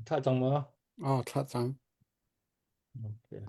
Thlah cang maw? Aw, thlah cang. Okay.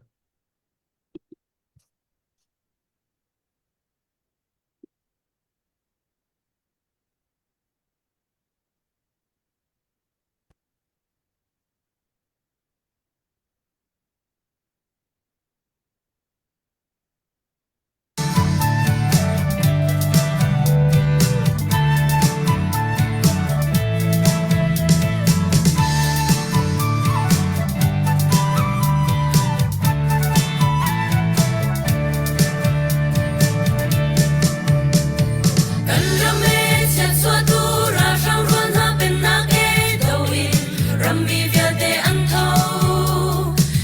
Kan ram e chiatchuahtu ralhrang rual hna pennak e do in rammi vialte an tho.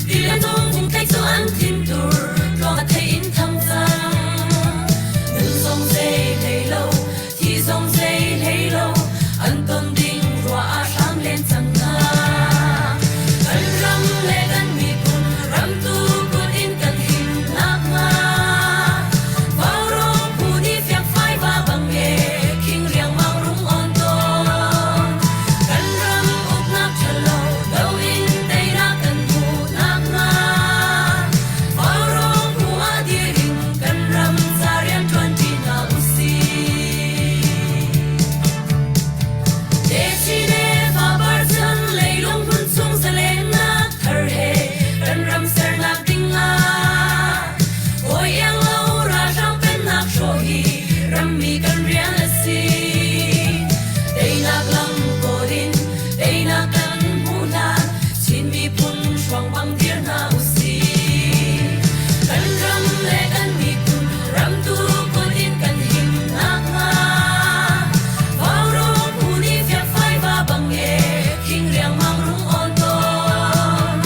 Ti le tung hung cu an thintur tluang a thei in thang cang. Nun zong zei hlei lo, thi zong zei hlei lo, an ton ding rua ah hram len cang hna. Kan ram le kan miphun ramtu kut in kan him nakhnga Vaurawng phu nih fiangfai va bang e khing riangmang rung on tawn. Kan ram uknak ṭhalo do in teinak kan hmuh nakhnga Vaurawng phu ah dir in kan ram ca rian ṭuanṭi hna usih. Techin e fapar chan leilung hmun chung zalennak thar he kan ram sernak ding ah hawi iang lo ralhrang pennak hrawh hi rammi kan rian a si. Teinak lam kawl in teinak kan hmuh hlan Chin miphun hruang bang dir hna usih. Kan ram le kan miphun ramtu kut in kan him nakhnga Vaurawng phu nih fiakfai va bang e khing riangmang rung awn tawn.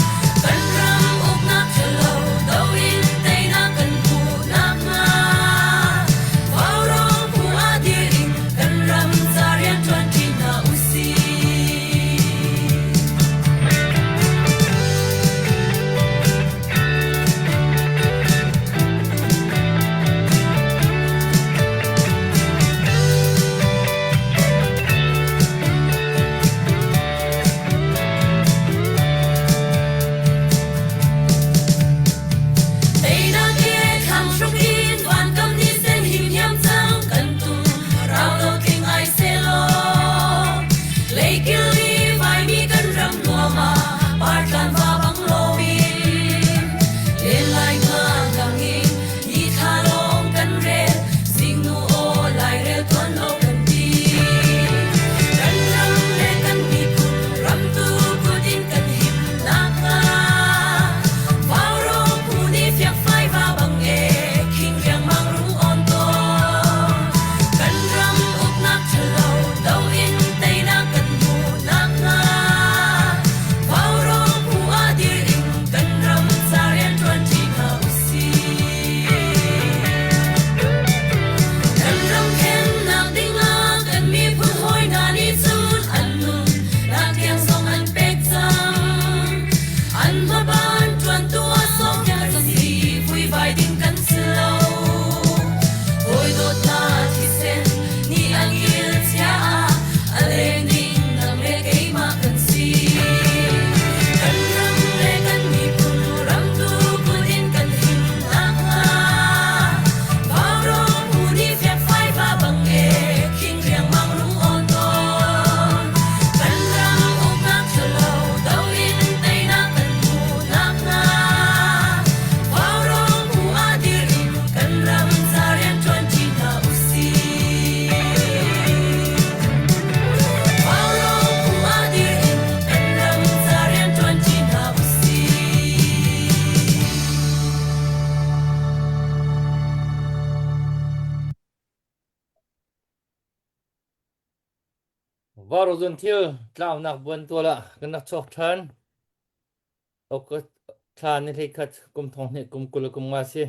Kan ram uknak ṭhalo do in teinak kan hmuh nakhnga Vaurawng phu ah dir in kan ram ca rian ṭuanṭi hna usih. Teinak he thlang hruk in vankam ni sen himhiam cang kan tum rau lo tling ai selaw leikil i vaimi kan ram nuam ah partlan va bang loin len lai nga ngang in ni thla lawng kan rel zingnu aw lairel tuan lo kan ti kan ram le kan miphun ramtu kut in kan him nakhnga Vaurawng phu nih fiakfai va bang e khing riangmang rung awn tawn kan ram uknak ṭhalo do in teinak kan hmuh nakhnga Vaurawng phu ah dir in kan ram ca rian ṭuanṭi hna usih. Kan ram khennak dingah kan miphun hawi hna nih cun an nun nak tiang zong an pek cang. An hmaban ṭuantu ah sawmnak kan si vuivai ding kan si lo. Hawi dawt hna thisen nih an kil chia ah a leng ding nang le keimah kan si. Kan ram le kan miphun ramtu kut in kan him nakhnga Vaurawng phu nih fiakfai va bang e khing riangmang rung awn tawn. Kan ram uknak ṭhalo do in teinak kan hmuh nakhnga Vaurawng phu ah dir in kan ram ca rian ṭuanṭi hna usih. Vaurawng phu ah dir in kan ram ca rian ṭuanṭi hna usih. Varozun thil tlaunak buantual ah kan rak chuak ṭhan. August thla ni hleikhat kum thong hnih kum 20 le kum nga si.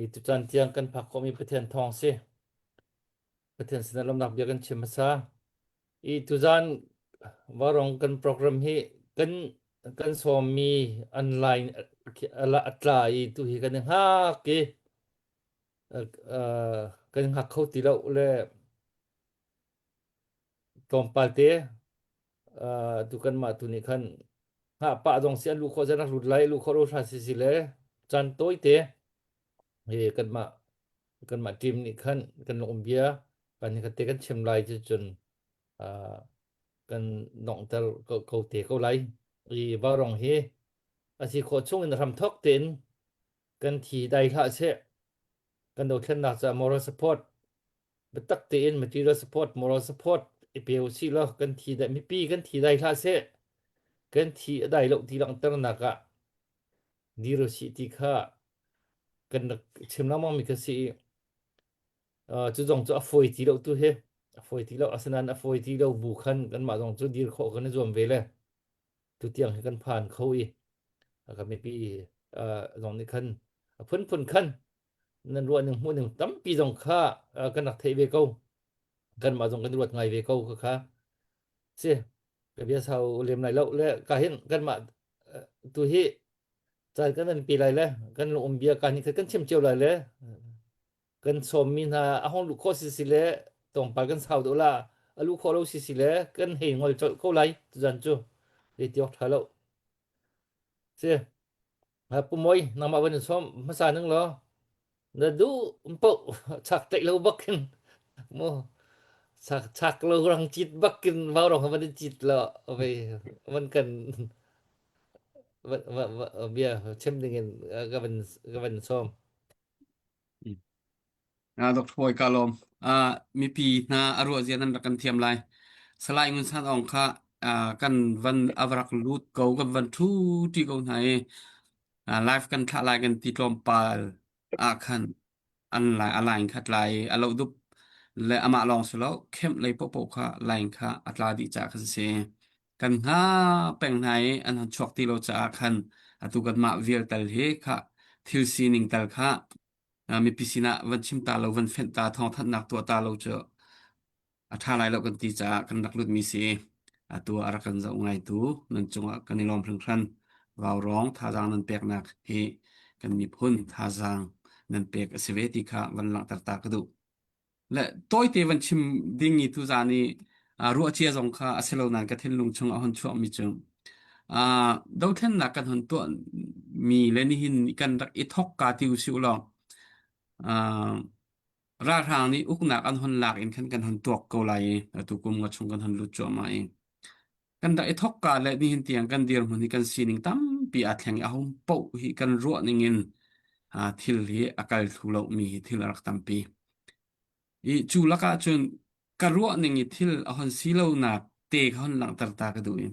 I tucaan tiang kan phak khawhmi Pathian thawng si. Pathian sinah lawmnak bia kan chim hmasa. I tuzaan varong kan program hi kan kan sawmmi online a tla i tu hi kan i hngak i kan hngak kho ti lo le tlawmpal te. Tu kanmah tu nih khan hngah pah zong si an luh khawh rak lut lai luh khawh lo hra si si le caan tawi te he kanmah kanmah team nih khan kan lung bia kan hi te kan chim lai cu cun kan donghter ko, ko te ko lai i vaurong hi a si khawh chung in hram thok tein kan thi dai hlah seh kan dothlennak ca moral support biatak tein material support moral support i pe usih law kan thi dai mipi kan thi dai hlah seh kan thi a dai lo ti langhternak ah dir usih ti kha kan rak chim lengmang mi kha si i cu zong cu a fawi ti lo tu hi a fawi ti lo asinain a fawi ti lo bu khan kanmah zong cu dir khawh kan i zuam ve le tu tiang hi kan phan kho i kan mipi zong nih khan a phunphun khan nan ruah ning hmuh ning tampi zong kha kan rak theih ve ko kanmah zong kan ruat ngai ve ko kha kha si ka bia sau lem lai lo le ka hin kanmah tu hi caan kan an pi lai le kan lung um bia kan hi kan chim cio lai le kan sawmmi hna a hong luh khawh si si le tlawmpal kan sau deuh la a luh khawh lo si si le kan hei ngol colh ko lai tuzan cu zei ti awk ṭha lo si Pu Moi nangmah van in sawm hmasa ning law na duh paoh chak tlaih lo bakin mu chak chak lo rang cit bakin vaurawng van in cit lo vei van kan bia chim ding in ka van ka van sawm Dr. Bawi ka lawm. Mipi hna a ruah zia nan rak kan thiam lai. Salai Ngun San Aung kha kan van a rak lut ko, kan van ṭhu ṭi ko hna i live kan thlah lai kan ti tlawmpal ah khan an lai a line kha tlai i a loh dup le amah lawng si lo kemh lei paohpaoh kha line kha a tla dih caah khan si. Kan hna peng hna i an hon chuak ti lo caah khan atu kanmah vial tal hi kha thil sining tal kha mipi sinah van chim ta lo van fenh ta thawngthanhnak tuah ta lo cu a ṭha lai lo kan ti caah kan rak lutmi si. Atu a rak kan zoh ngaitu nan cungah kan i lawm hringhran. Vaurawng thazaang nan peknak hi kan miphun thazaang nan pek a si ve ti kha van langhter ta ka duh. Le tawite van chim ding i tuzaan i ruahcia zong kha a si lo nain ka thinlung chung a hun chuakmi cu dothlennak kan hun tuah mi le nihin kan rak i thok ka ti usih law ralhrang nih uknak an hun lak in khan kan hun tuak ko lai i atu kum nga chung kan hun lut cuahmah i kan rak i thok ka le nihin tiang kan dirhmun hi kan sining tampi aa thleng i a hung poh hi kan ruah ning in thil hi a kal thlu lo mi hi thil a rak tampi. I cu lakah cun ka ruah ning i thil a hon si lonak te ka hon langhter ta ka duh i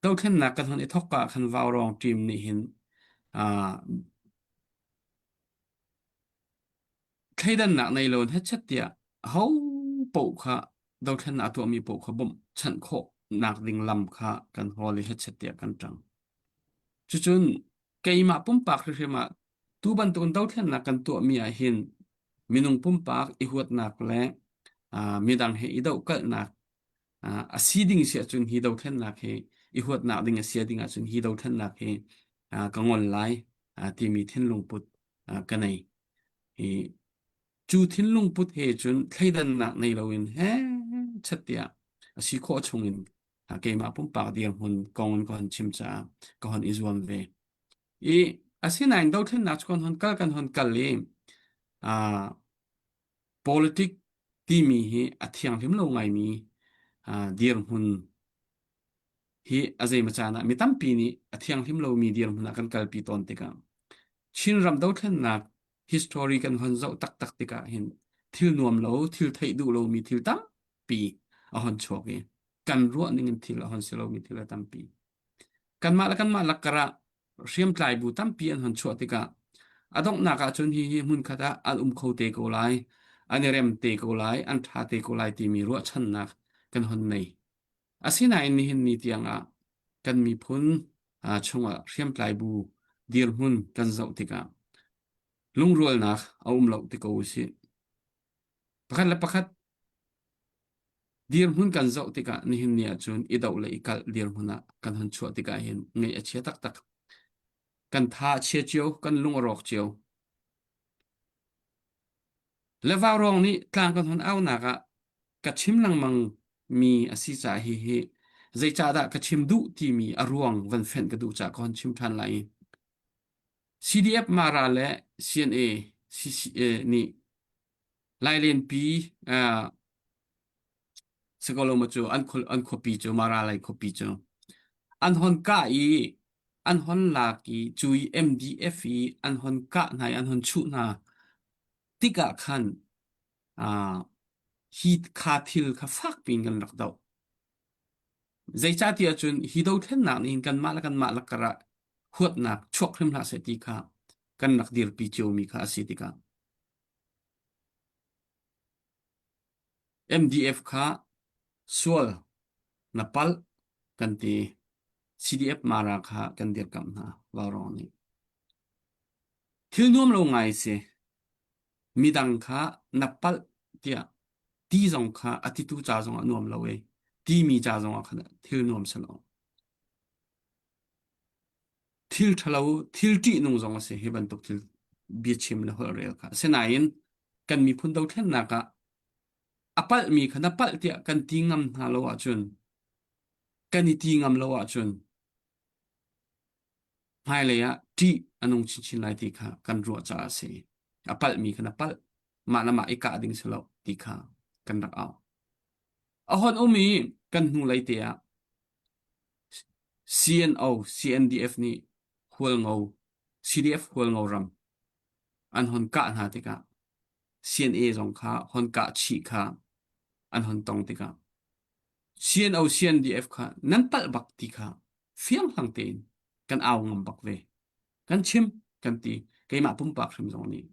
dothlennak kan hon i thok ah khan vaurawng team nih hin thleidannak nei lo in hetchet tiah aho paoh kha dothlennak a tuahmi paoh kha bawmhchanh khawh nak ding lam kha kan hawl i hetchet tiah kan ṭang. Cucun keimah pumpak hrimhrim ah tu bantukin dothlennak kan tuahmi ah hin minung pumpak i huatnak le midang he i dohkalhnak a si ding si ahcun hi dothlennak hi i huatnak ding a si ding ahcun hi dothlennak hi ka ngol lai timi thinlung put ka nei. Hi cu thinlung put he cun thleidannak nei loin he chat tiah a si khawh chungin keimah pumpak dirhmun kong in ka hon chim caah ka hon i zuam ve. I asinain dothlennak cu kan hon kal kan hon kal i politic timi hi a thianghlim lo ngaimi dirhmun hi a zeimaw caan ah mi tampi nih a thianghlim lomi dirhmun ah kan kalpi tawn tikah Chinram dothlennak history kan hon zoh taktak tikah hin thil nuam lo, thil theih duh lomi thil tampi a hon chuak i kan ruah ning in thil a hon si lomi thil a tampi. Kanmah le kanmah lakkar ah hriamtlai bu tampi an hon chuah tikah a donghnak ah cun hihi hmunkhat ah an um kho te ko lai, an i rem te ko lai, an ṭha te ko lai timi ruahchannak kan hon nei. Asinain nihin ni tiangah kan miphun chungah hriamtlai bu dirhmun kan zoh tikah lungrualnak a um lo ti ko usih. Pakhat le pakhat dirhmun kan zoh tikah nihin ni ahcun i doh le i kalh dirhmun ah kan hon chuah tikah hin ngaih a chia taktak. Kan tha a chia cio, kan lung a rawk cio. Le vaurawng nih tlang kan hon aunak ah ka chim lengmang mi a si caah hihi. Zeicahdah ka chim duh timi a ruang van fenh ka duh caah ka hon chim ṭhan lai. CDF Mara le CNA CCA nih Lailenpi uh, Sakoloma cu an an khuapi cu Mara Lai khuapi cu an hon kah i an hon lak i cu i MDF i an hon kah hna i an hon chuh hna tikah khan uh, hi kha thil kha fak piin kan rak doh. Zeicahtiah cun hi dothlennak nih hin kanmah le kanmah lakar ah huatnak chuak hrim hlah seh ti kha kan rak dirpi ciomi kha a si tikah MDF kha sual na palh kan ti. CDF Mara kha kan dirkamh hna Vaurawng nih. Thil nuam lo ngai si. Midang kha na palh tiah ti zong kha a titu ca zong ah nuam lo e. Timi ca zong ah khan thil nuam si lo. Thil ṭhalo, thil ṭihnung zong a si hi bantuk thil biachim le holhrel kha. Asinain kan miphun dothlennak ah a palhmi kha na palh tiah kan ti ngam hna lo ahcun kan i ti ngam lo ahcun hmailei ah ṭih a nung chinchin lai ti kha kan ruah caah a si. A palhmi kha na palh, mah le mah i kah ding si lo ti kha kan rak au. A hon um i kan hnulei te ah CNO, CNDF nih Hualngo, CDF Hualngo ram an hon kah hna tikah CNA zong kha hon kah chih kha an hon tong tikah CNO, CNDF kha nan palh bak ti kha fianghlang tein kan au ngam bak ve. Kan chim kan ti keimah pumpak hrim zong nih.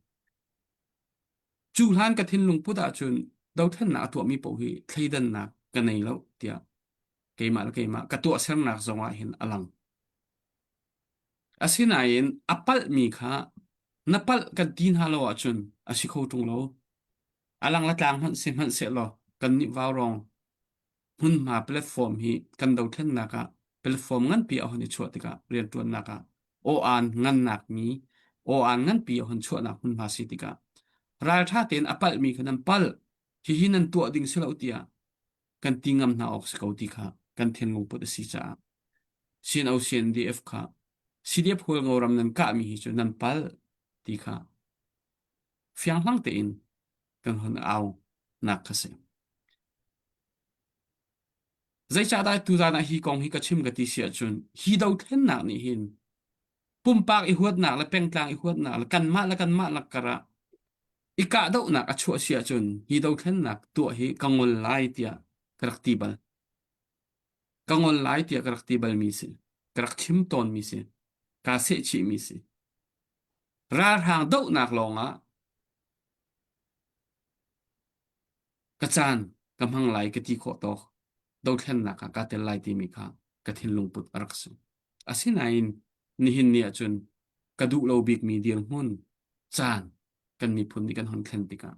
Cu hlan ka thinlung put ahcun dothlennak a tuahmi paoh hi thleidannak ka nei lo tiah keimah le keimah ka tuahsernak zong ah hin a lang. Asinain a palhmi kha na palh kan ti hna lo ahcun a si kho ṭung lo. A lang le tlang hmanh si hmanh sehlaw kannih vaurawng hmunhma platform hi kan dothlennak ah platform nganpi a hon i chuah tikah rianṭuannak ah aw-aan ngannak mi aw-aan nganpi a hon chuahnak hmunhma si tikah ralṭha tein a palhmi kha nan palh hihi nan tuah ding si lo tiah kan ti ngam hna awk si ko ti kha kan thinlung put a si caah CNO CNDF kha CDF Hualngo ram nan kahmi hi cu nan palh ti kha fianghlang tein kan hon au nak kha si. Zeicahdah tuzan ah hi kong hi ka chim ka ti si ahcun hi dothlennak nih hin pumpak i huatnak le pengtlang i huatnak le kanmah le kanmah lakkar ah i kahdohnak a chuah si ahcun hi dothlennak tuah hi ka ngol lai tiah ka rak ti bal. Ka ngol lai tiah ka rak ti balmi si. Ka rak chim tawnmi si. Kaa sehchihmi si. Ralhrang dohnak lawngah ka caan ka hmang lai ka ti khawh tawk dothlennak ah kaa tel lai timi kha ka thinlung put a rak si. Asinain nihin ni ahcun ka duh lo bikmi dirhmun caan kan miphun nih kan hon thlen tikah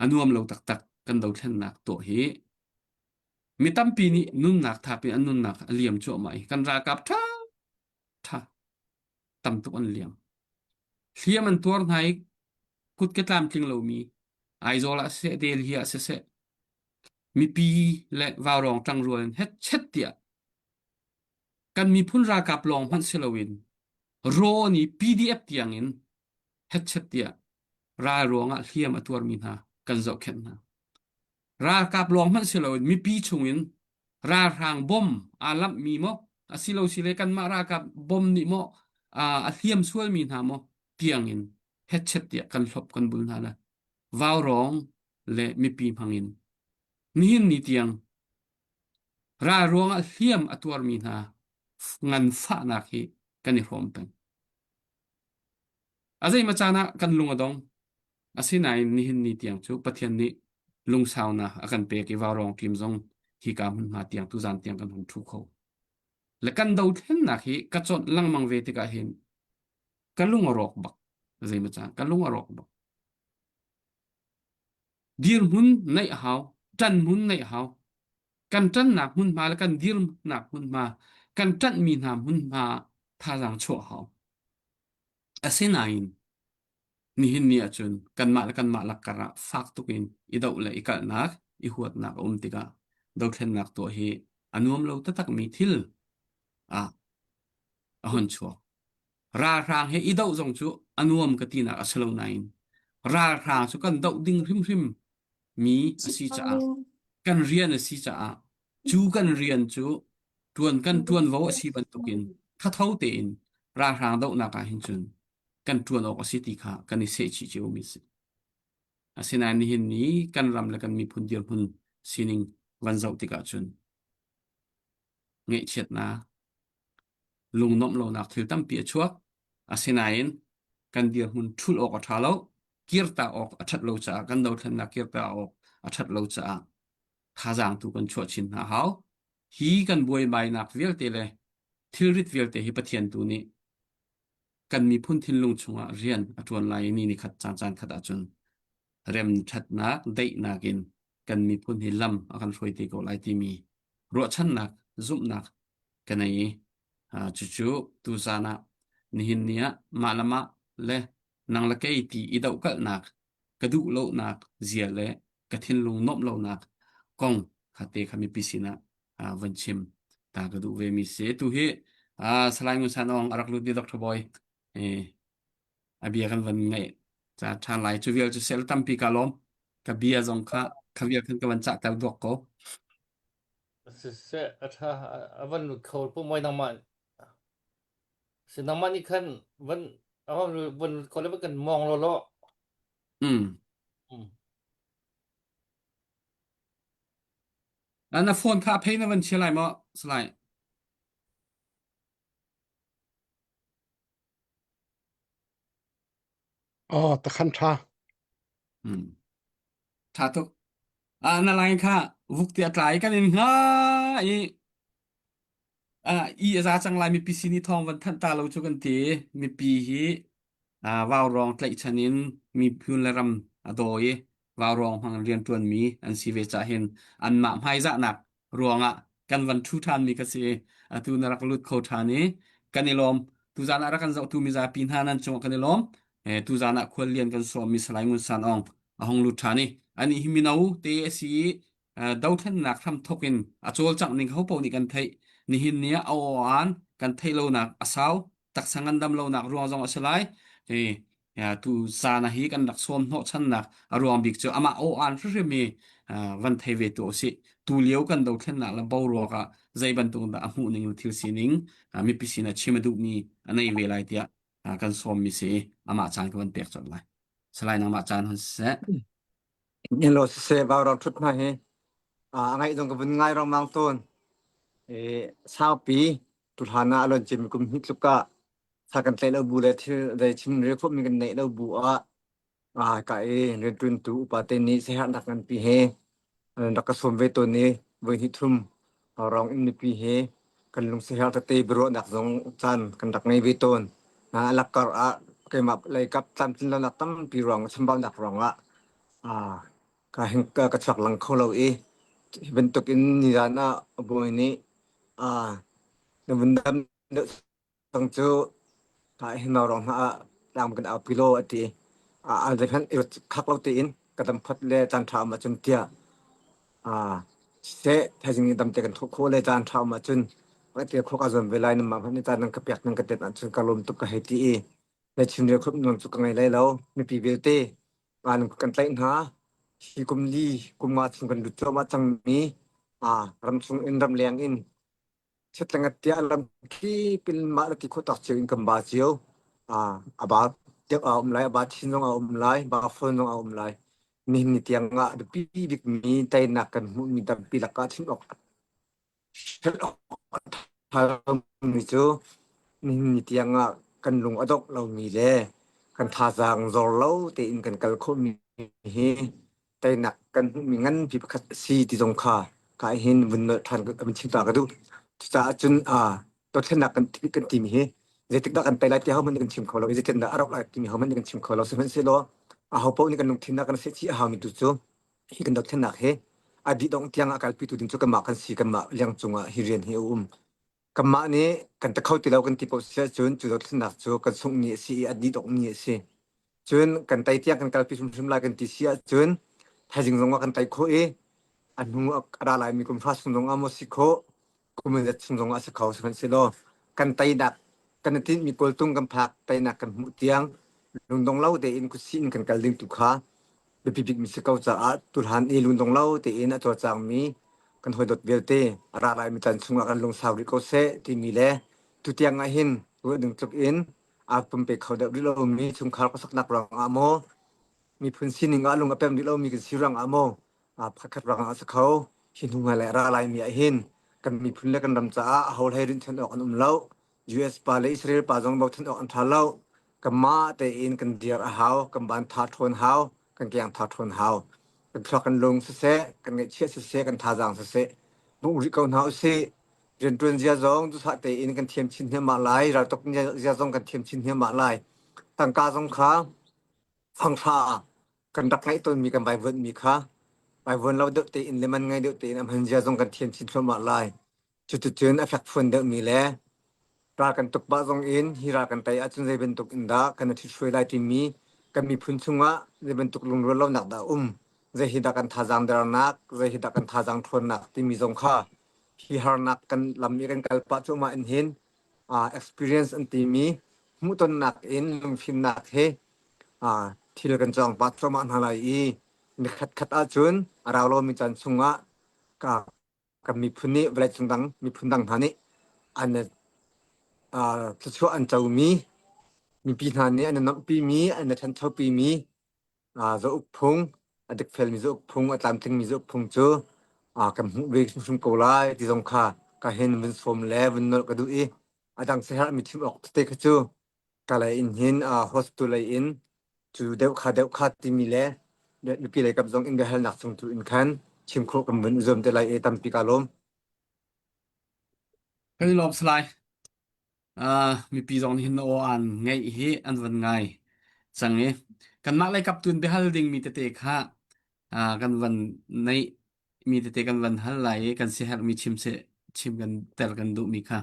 a nuam lo taktak kan dothlennak tuah hi mi tampi nih nunnak thap in an nunnak a liam cuahmah i kan ralkap ṭha ṭha tam tuk an liam. Hliam an tuar hna i kut ke tlamtling lomi Aizawl ah siseh Delhi ah siseh mipi le vaurawng ṭangrual in hetchet tiah kan miphun ralkap lawng hmanh si loin raw nih PDF tiang in hetchet tiah ral ruangah hliam a tuarmi hna kan zohkhenh hna. Ralkap lawng hmanh si loin mipi chungin ralhrang bom aa lamhmi maw asilo sile kanmah ralkap bom nih maw a hliam sualmi hna maw tiangin hetchet tiah kan hlop kan bul hna le vaurawng le mipi hmangin nihin ni tiang ral ruangah hliam a tuarmi hna nganfahnak hi kan i hrawm peng. A zeimaw caan ah kan lung a dong. Asinain nihin ni tiang cu Pathian nih lungsaunak a kan pek i vaurawng ṭim zong hika hmunhma tiang tuzan tiang kan hung ṭhu kho. Le kan dothlennak hi ka chawnh lengmang ve tikah hin ka lung a rawk bak. Zeimaw caan ka lung a rawk bak. Dirhmun neih a hau, ṭan hmun neih a hau. Kan ṭannak hmunhma le kan dirnak hmunhma, kan ṭanhmi hna hmunhma thazaang chuah a hau. Asinain nihin ni ahcun kanmah le kanmah lakkar ah fak tuk in i doh le i kalhnak. i huatnak a um tikah dothlennak tuah hi a nuam lo taktakmi thil ah a hon chuak. Ralhrang he i doh zong cu a nuam ka tinak a si lo nain ralhrang cu kan doh ding hrimhrim mi a si caah kan rian a si caah cu kan rian cu ṭuan kan ṭuanvo a si bantukin thatho tein ralhrang dohnak ah hin cun kan ṭuan awk a si ti kha kan i sehchih ciomi a si. Asinain nihin ni kan ram le kan miphun dirhmun sining van zoh tikah cun ngaihchiatnak, lungnuamh lonak thil tampi a chuak. Asinain kan dirhmun ṭhulh awk a ṭha lo, kirta awk a ṭhat lo caah kan dothlennak kirta awk a ṭhat lo caah thazaang tu kan chuah chin hna hau. Hi kan buaibainak vialte le thilrit vialte hi Pathian tu nih kan miphun thinlung chungah rian a ṭuan lai i ni ni khat caan caan khat ahcun remṭhatnak, daihnak in kan miphun hi lam a kan hruai te ko lai timi ruahchannak, zumhnak ka nei i cucu tuzaan ah nihin ni ah mah le mah le nang le kei ti i dohkalhnak, ka duh lonak zia le ka thinlung nuamh lonak kong kha te kha mipi sinah van chim ta ka duh ve mi si. Tu hi Salai Ngun San Aung a rak lut ni Dr. Boy a bia kan van ngaih ca ṭhan lai. Cu vial cu sel tampi ka lawm. Ka bia zong kha kha vial khan ka van cah ter duak ko. Siseh, a ṭha a van lut kho pu moi nangmah si nangmah nih khan van a van van lut kho le van kan mong law law. Mm. Mm. Na phone kha a phei na van chia lai maw, Salai? Aw, takhan ṭha. Hmm. Ṭha tuk. Ah, na line kha vuk ti a tlai kan in hnga i ah, i a za cang lai mipi sin i thawng van thanh ta lo cu kan ti. Mipi hi ah, vaurawng tlaihchan in miphun le ram a daw i vaurawng hmang rianṭuanmi an si ve cah hin anmah hmaizahnak ruangah kan van ṭhu ṭhanmi ka si. Atu na rak lut kho ṭhan i kan i lawm. Tuzaan ah rak kan zohtu mizapi hna nan cungah kan i lawm. Eh, tuzaan ah khuallian kan sawmmi Salai Ngun San Aung a hung lut ṭhan i anih hi mino te a si i eh, dothlennak hramthawk in a cawlcangh ning ho paoh nih kan theih. Nihin ni ah a aw-aan kan theih lonak a sau. Taksa ngandam lonak ruang zong a si lai. Hi tu zan hi kan rak sawm hnawhchannak a ruang bik cu amah aw-aan hrimhrim hi van thei ve tu usih. Tu lio kan dothlennak le boruak ah zei bantuk dah a hmuh ning le thil sining mipi sin ah chim a duhmi a nei ve lai tiah kan sawmmi si i amah caan ka van pek colh lai. Salai nangmah caan hun siseh. Hello siseh vaurawng ṭhut hna hi a ngaih zong ka vun ngai rengmang tawn. I saupi tuhlan ah a lon cim kum hnih tluk ah sa kan tlaih lo bu le thil zei chim rel khawhmi kan neih lo bu ah ah ka i rianṭuantu upa te nih siaherhnak nganpi he an rak ka sawm ve tawn i voi hnih thum rawng in mipi he kan lung siaherh tete biaruahnak zong caan kan rak ngei ve tawn. A lakkar ah keimah lei kap tlamtlin lonak tampi ruang chambaunak ruangah ah ka hing ka ka chuak lang kho lo i hi bantuk in nizan ah bawi nih ah na vun dam deuh Tang cu hi rong hna ah tlang kan aupi law a ti. A zeihmanh i khak lo tein ka dam phot le caan ṭha um ahcun tiah siseh thaizing i damte kan thawh khawh le caan ṭha um ahcun ka ti khawh ka zuam ve lai namah hmanh nih caan nan ka pek nan ka tet ahcun ka lawm tuk ka hei ti i na chim rel khop nuam cu ka ngei lai lo mipi vialte an kan tlaih hna hi kum li kum nga chung kan lut cuahmah cangmi ram chung in ram leng in Chetlengat tiah lamkip in mah le ti khawh tawk cio in kan ba cio. A ba deuh a um lai, a ba chin zong a um lai, ba fawn zong a um lai. Nihin ni tiang ah biapi bikmi teinak kan hmuhmi tampi lakah chim awk hrelh awk a ṭha lomi cu nihin ni tiang ah kan lung a dongh lomi le kan thazaang zor lo tein kan kal khawhmi hi teinak kan hmuhmi nganpi pakhat a si ti zong kha ka hin vun nolh ṭhan vun chim ta ka duh. Cucaah cun dothlennak kan kan timi hi zeitik dah kan tei lai ti ahohmanh nih kan chim kho lo i zeitindah a rawk lai timi ahohmanh nih kan chim kho lo. Sihmanhsehlaw aho paoh nih kan lungthin ah kan sehchih a haumi tu cu hi kan dothlennak hi a dih dongh tiang a kalpitu ding cu kanmah kan si kanmah liang cungah hi rian hi a um. Kanmah nih kan ta kho ti lo kan ti paoh si ahcun cu dothlennak cu kan sungh ni a si i a dih dongh ni a si. Cun kan tei tiang kan kalpi hrimhrim lai kan ti si ahcun thaizing zong ah kan tei khawh i. A hnu a ra laimi kum hra chung zong ah maw si khawh, kum zat chung zong ah si kho sihmanhsehlaw kan teinak kan i tinhmi kawltung kan phak teinak kan hmuh tiang lungdong lo tein kutsi in kan kal ding tu kha biapi bikmi si ko caah tuhlan i lungdong lo tein a cawlcangmi kan hawidawt vialte a ra laimi caan chungah kan lungsau rih ko seh timi le tutiang ah hin ruah ding tluk in aa pumpe kho deuh rih lomi chungkhar khuasaknak ruangah maw miphun sining ah lung a pem rih lomi kan si ruangah maw pakhat ruangah a si kho. Hi hnu hmailei a ra laimi ah hin kan miphun le kan ram caah aho hlei rinhchan awk an um lo. US pa le Israel pa zong bochan awk an ṭha lo. Kanmah tein kan dir a hau, kan ban tha ṭhawn hau, kan keng tha ṭhawn hau. Kan thluak kan lung siseh, kan ngaihchiah siseh, kan thazaang siseh, bungh rih ko hna usih. Rianṭuan zia zong duhsah tein kan thiam chin hniahmah lai, raltuk zia zong kan thiam chin hniahmah lai. Tangka zong kha fanghra kan rak ngeih tawnmi kan vaivuanhmi kha vaivuan lo deuh tein le man ngei deuh tein a hman zia zong kan thiam chin thluahmah lai. Cuticun a fekfuan deuhmi le ral kan tuk pah zong in hi ral kan tei ahcun zei bantuk in dah kan i ṭhithruai lai timi kan miphun chungah zei bantuk lungrual lonak dah a um, zei hi dah kan thazaang dernak, zei hi dah kan thazaang ṭhawnnak timi zong kha hi harnak kan lam i kan kal pah cuahmah in hin uh, experience an timi hmuhtonnak in lungfimnak he thil kan cawng pah thluahmah hna lai i nikhat khat ahcun a rau lomi caan chungah kan miphun nih vawleicung dang miphun dang hna nih an thluachuah an comi mipi hna nih an i nuamhpimi an i ṭhanchopimi zauk phung a dikfelmi zauk phung a tlamtlingmi zauk phung cu kan hmuh ve hrimhrim ko lai ti zong kha ka hin vun sawm le vun nolh ka duh i a dang siaherhmi chim awk tete kha cu Kalay in hin hospital lei in cu deuh kha deuh kha timi le nupi lei kap zong in biahalnak chung tu in khan chim khawh kan vun zuam te lai i tampi ka lawm. Kan i lawm salai. Uh, mipi zong nih hin na aw an ngeih hi an van ngai cang i kanmah lei kap tun biahal ding mi tete kha uh, kan van neih mi tete kan van hal lai i kan siaherh mi chim se chim kan tel kan duh mi kha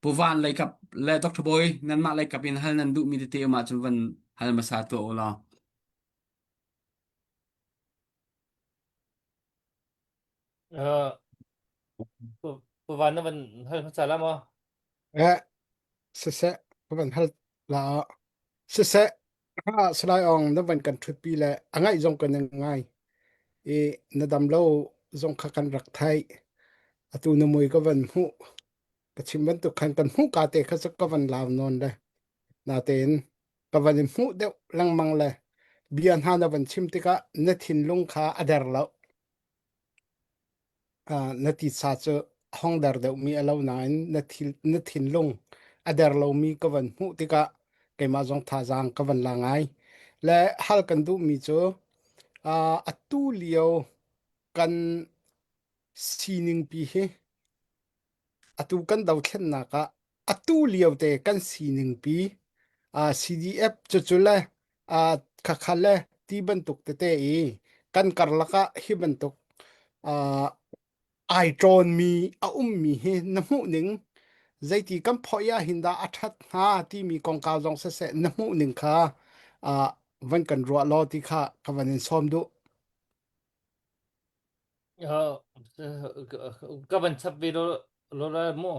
Pu Van leikap le Dr. Bawi nanmah leikap in hal nan duhmi tete um ahcun van hal hmasa tuah u law. Uh, Pu Pu Van na van hal hmasa la maw? Eh, siseh, ka van hal la. Siseh, ha Salai Aung na van kan ṭhutpi le a ngaih zong kan ngai. I na dam lo zong kha kan rak theih. Atu na mui ka van hmuh. Ka chim bantuk khan kan hmuh ka te kha cu ka van lau nawn le natein ka van in hmuh deuh lengmang le bia hna na van chim tikah na thinlung kha a der lo. Uh, na titsa cu a hong der deuhmi a lo nain na thil na thinlung a der lomi ka van hmuh tikah keimah zong thazaang ka van la ngai. Le hal kan duhmi cu uh, atu lio kan sining pi hi atu kan dothlennak ah atu lio te kan sining pi uh, CDF cucu le uh, khakha le ti bantuk tete i kan karlak ah hi bantuk uh, ai ṭawnmi a ummi hi na hmuh ning zeiti kan phoih ah hin dah a ṭhat hnga timi kongkau zong siseh na hmuh ning kha uh, van kan ruah law ti kha ka van in sawm duh. Ka van chap ve lo lo la mu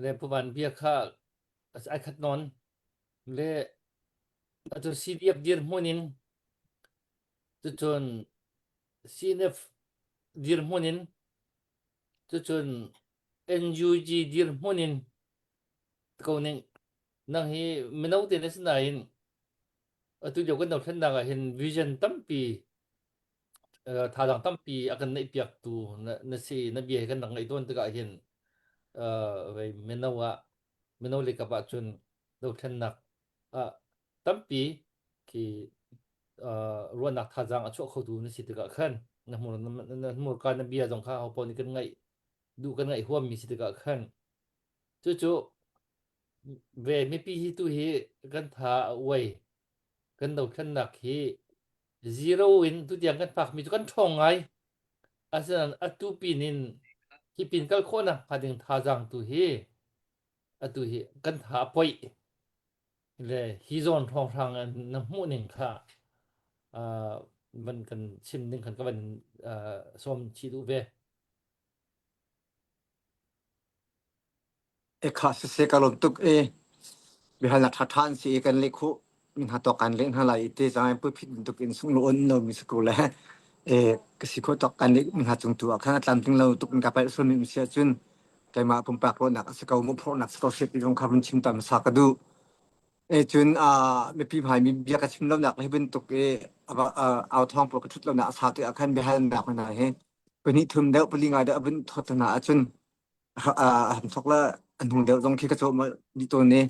le pu van bia kha ai khat nawn le atu CDF dir hmun in cucun CNF dir hmun in cucun NUG dir hmun in ko ning nang hi mino te na si nain atu lio kan dothlennak ah hin vision tampi thazaang tampi a kan neihpiaktu na, na si na bia hi kan rak ngaih tawn tikah hin uh, mino ah mino leikap ah cun dothlennak ah tampi khi uh, ruahnak thazaang a chuah khotu na si tikah khan na hmur na hmurka na bia zong kha ho nih kan ngaih duh kan ngaih huammi si tikah khan cucu ve mipi hi tu hi kan tha a uai kan dothlennak hi zero in tutiang kan phakmi cu kan ṭhawng ngai. Asinain atu pin in hi pin kal khawhnak hnga ding thazaang tu hi atu hi kan tha a poih le hi zawn hrawnghrang na hmuh ning kha uh, van kan chim ding khan ka van sawm chih duh ve. Ekha siseh ka lawm tuk i biahalnak ṭhaṭha an si i kan leh khawh mi hna tawk kan leh hna lai i te cang pulpit bantuk in sunglaw on lo mi si ko le e ka si khawh tawk kan leh mi hna cung tu ah khan a tlamtling lo tuk in ka palh sual mi um si ahcun keimah pumpak ruahnak a si ko mawhphurhnak si ko hriat ti zong kha vun chim ta hmasa ka duh. E cun mipi hmai mi bia ka chim lonak le hi bantuk i au thawng pawl ka ṭhut lonak a sau tikah khan biahalnak hna hi pahnih thum deuh pali ngai deuh a vun thawt hna ahcun a thok la an hung deuh zong khi ka cawh dih tawn i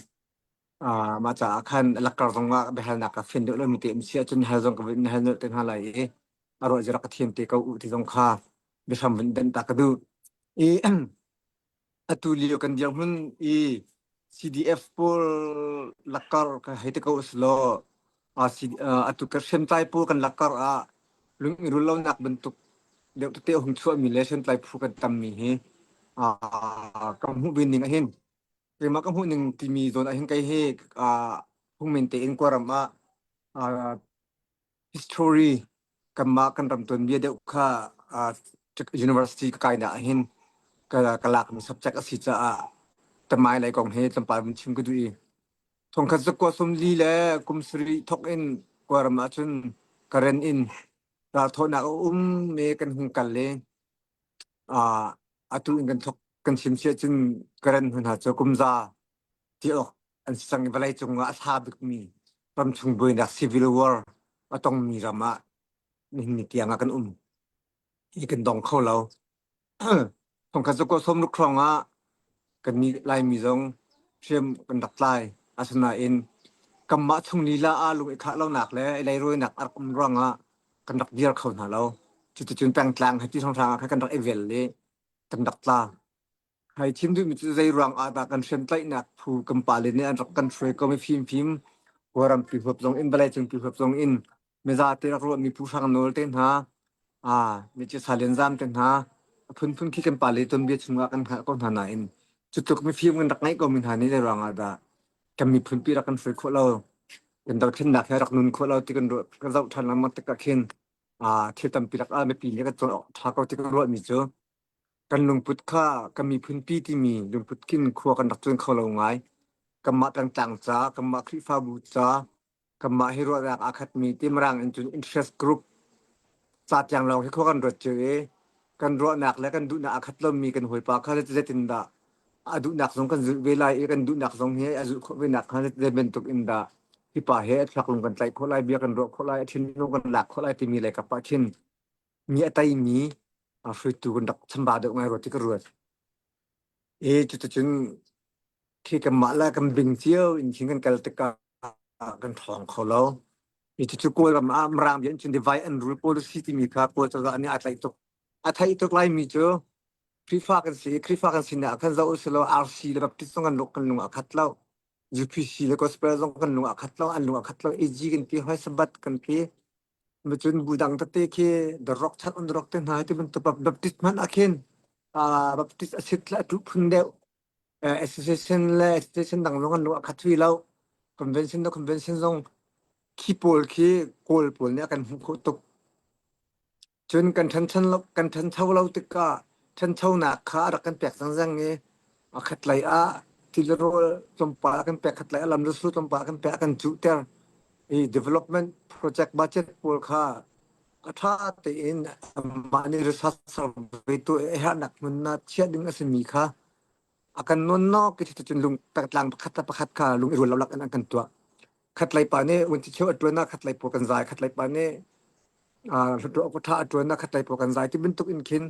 mah caah khan lakar zong ah biahalnak ka fian deuh lomi te um si ahcun hal zong ka vun hal nolh te hna lai i a ruah zira ka thiam te ko u ti zong kha biahram vun denh ta ka duh i atu lio kan dirhmun i CDF pawl lakar ka hei te ko uslaw atu ka hriamtlai pawl kan lakar ah lung i rul lonak bantuk deuh tete a hung chuahmi le hriamtlai phu kan tammi hi ka hmuh ve ning ahhin keimah ka hmuh ning timi zawn ahhin kei hi phungmen tein Kawlram ah history kanmah kan ram tuanbia deuh kha university ka kainak ahhin ka ka lakmi subject a si caah tamai lei kong hi tlawmpal vun chim ka duh i Thongkhat zakua 40 le kum sarih thawk in Kawlram ahcun Karen in ralthawhnak a um i kan hung kal i atu in kan thawk kan chim si ahcun Karen hmun hna cu kum za ti awk an si cang i vawlei cung ah a hla bikmi ramchung buainak civil war a tongmi ram ah nihin ni tiang ah kan um hi kan dong kho lo. Thongkhat zakua 60 hrawng ah kannih Laimi zong hriam kan rak tlai. Asinain kanmah chung lila ah lung i khah lonak le i leirawinak a rak um ruangah kan rak dir kho hna lo. Cuticun pengtlang he ti hrawnghrang ah khan kan rak i vel i kan rak tla. Hai chim duhmi cu zei ruang ah dah kan hriamtlaihnak phu kan pale nih an rak kan hruai ko mi fimfim Kawlrampi huap zong in vawleicung pi huap zong in mizate rak ruahmi Pu Hrang Nawl te hna ah Mici Sa Lian Zam te hna a phunphun khi kan pale tuanbia chungah kan hngalh ko hna nain cu tluk mifim kan rak ngeih ko mi hna nih zei ruang ah dah kan miphun pi rak kan hruai khawh lo kan dothlennak he rak nun khawh lo ti kan ruah kan zoh ṭhan lengmang tikah khin ah thil tampi lak ah mipi nih kan cawn awk ṭha ko ti kan ruahmi cu Kan lungput kha kan miphunpi timi lungput khin khua kan rak cuan kho lo ngai. Kanmah pengtlang ca, kanmah Khrihfabu ca, kanmah hi ruahnak aa khatmi ti Mirang in cun interest group ca tiang lawng hi khua kan ruat cio i kan ruahnak le kan duhnak aa khat lomi kan hawipa kha zeitindah a duhnak zong kan zulh ve lai i kan duhnak zong hi a zulh khawh ve nak hnga zei bantuk in dah hi pa he a thluak lung kan tlaih khawh lai, bia kan ruah khawh lai, a thinlung kan lak khawh lai timi lei kap ah khin mi a teimi hruaitu kan rak chambau deuh ngai rua ti ka ruat. I cuticun khi kanmah le kan bing cio in khin kan kal tikah kan ṭhawng kho lo. I cucu Kawlram ah Mirang bia in cun divide and rule policy timi kha Kawl cozah nih aa tlaih tuk. A theih tuk laimi cu Khrihfa kan si i Khrihfa kan sinak ah khan zoh usih law RC le Baptist zong kan lung kan lung ah khat lo. UPC le Gospel zong kan lung ah khat lo, an lung ah khat lo. AG kan ti, hoi Sabbath kan ti. Cun bu dang tete khi The Rock chan on The Rock te hna ti bantuk Baptist hmanh ah khin Baptist a sit le a tuh phun deuh association le association dang zong an lung a khat hui lo convention le convention zong khi pawl khi Kawl pawl nih a kan hmuh khawh tuk. Cun kan ṭhancho lo, kan ṭhancho lo tikah ṭhanchonak kha a rak kan pek zangzang i a khatlei ah tilrawl tlawmpal a kan pek, khatlei ah lamlusu tlawmpal a kan pek, a kan cuhter i development project budget pawl kha a ṭha tein amah nih research survey tuah i a herhnak hmun ah chiah ding a simi kha a kan nawnnawk i cuticun lung pengtlang pakhat le pakhat kha lung i rual lo lak in an kan tuah. Khatlei pa nih vunci cheu a ṭuan ah khatlei pawl kan zai, khatlei pa nih hluttaw awk ṭha a ṭuan ah khatlei pawl kan zai ti bantuk in khin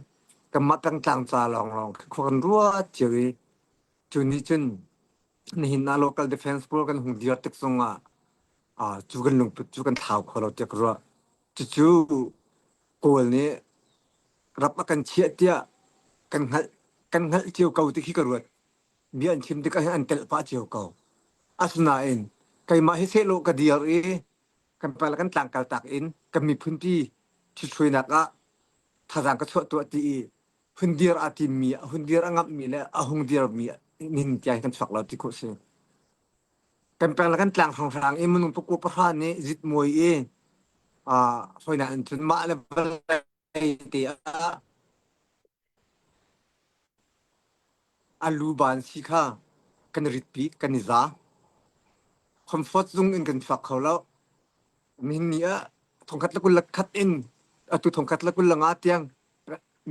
kanmah pengtlang ca lawnglawng khua kan ruat cio i cu nih cun nihin ah local defense pawl kan hung dir tik zongah cu kan lungput cu kan thlau kho lo tiah ka ruah. Cucu Kawl nih rap a kan chiah tiah kan hngalh kan hngalh cio ko ti khi ka ruat. Bia an chim tikah hin an telh pah cio ko. Asinain keimah hi sehlaw ka dir i kan pa le kan tlangkal tak in kan miphunpi ṭhithruainak ah thazaang ka chuah tuah ti i hun dir aa timmi, hun dir a ngamhmi le a hung dirmi nihin tiang kan chuak lo ti khawh si. Kan peng le kan tlang hrawnghrang i minung pakua pahra nih zitmuai i. Hoi nain cun mah le vawlei te ah a luban si kha kan i ritpi, kan i za. Comfort zung in kan chuak kho lo. Nihin ni ah thongkhat le 21 in atu thongkhat le 25 tiang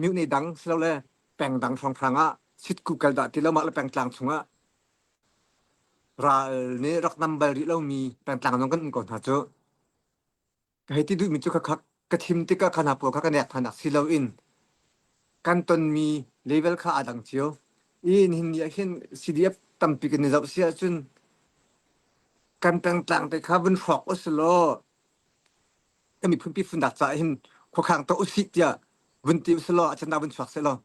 myohne dang silole peng dang hrawnghrang ah sitku kal dah ti lo mah le pengtlang chungah ral nih rak nam bal rih lomi pengtlang zong kan um ko hna cu. Ka hei ti duhmi cu khakha ka thim tikah kha hna pawl kha ka nek hna nak si loin kan tonmi level kha aa dang cio. I nihin ni ah hin CDF tampi kan i zoh si ahcun kan pengtlang te kha vun hrawk usilaw kan miphunpi funnak caah hin khuakhang tuah usih tiah vun ti usilaw a chan vun chuak sehlaw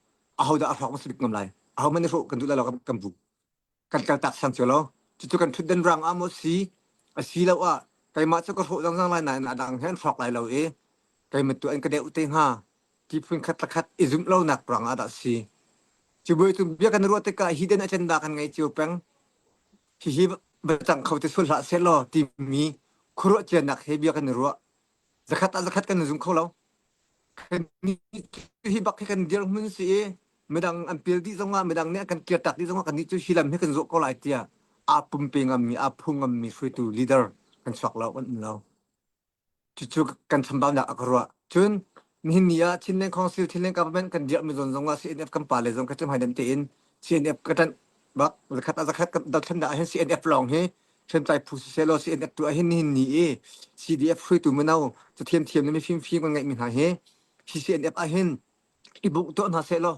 ahodah a hrawk hmasa bik ngam lai? Ahohmanh nih hrawh kan duh lai lo kan bu. Kan kaltak siang cio lo. Cucu kan ṭhutdan ruang ah maw si, asiloah keimah cu ka hrawh zangzang lai nain a dang he an hrawk lai lo i keimah tu an ka deuh te hnga ti phun khat le khat i zumh lonak ruang ah dah si. Cubuai cu bia kan ruah tikah hidden agenda kan ngei cio peng. Hihi va cang kho te sual hlah sehlaw timi khuaruah cianak he bia kan i ruah. Zakhat ah zakhat kan i zum kho lo. Hi bak hi kan dirhmun si i midang an pil dih zongah midang nih an kan kirtak dih zongah kannih cu hi lam hi kan zawh ko lai tiah aa pumpe ngammi aa phu ngammi hruaitu leader kan chuak lo kan um lo. Cucu kan chambaunak a ka ruah. Cun nihin ni ah Chinland Council Chinland Government kan dirhmi zawn zongah CNF kan pale zong ka cu hmaidam tein CNF ka ṭanh bak zakhat ah zakhat kan dothlennak ahhin CNF lawng hi hriamtlai phu siseh law CNF tu ahhin nihin ni i CDF hruaitu mino cathiam thiam le mifim fim kan ngeihmi hna hi hi CNF ahhin i bungh tuah hna seh law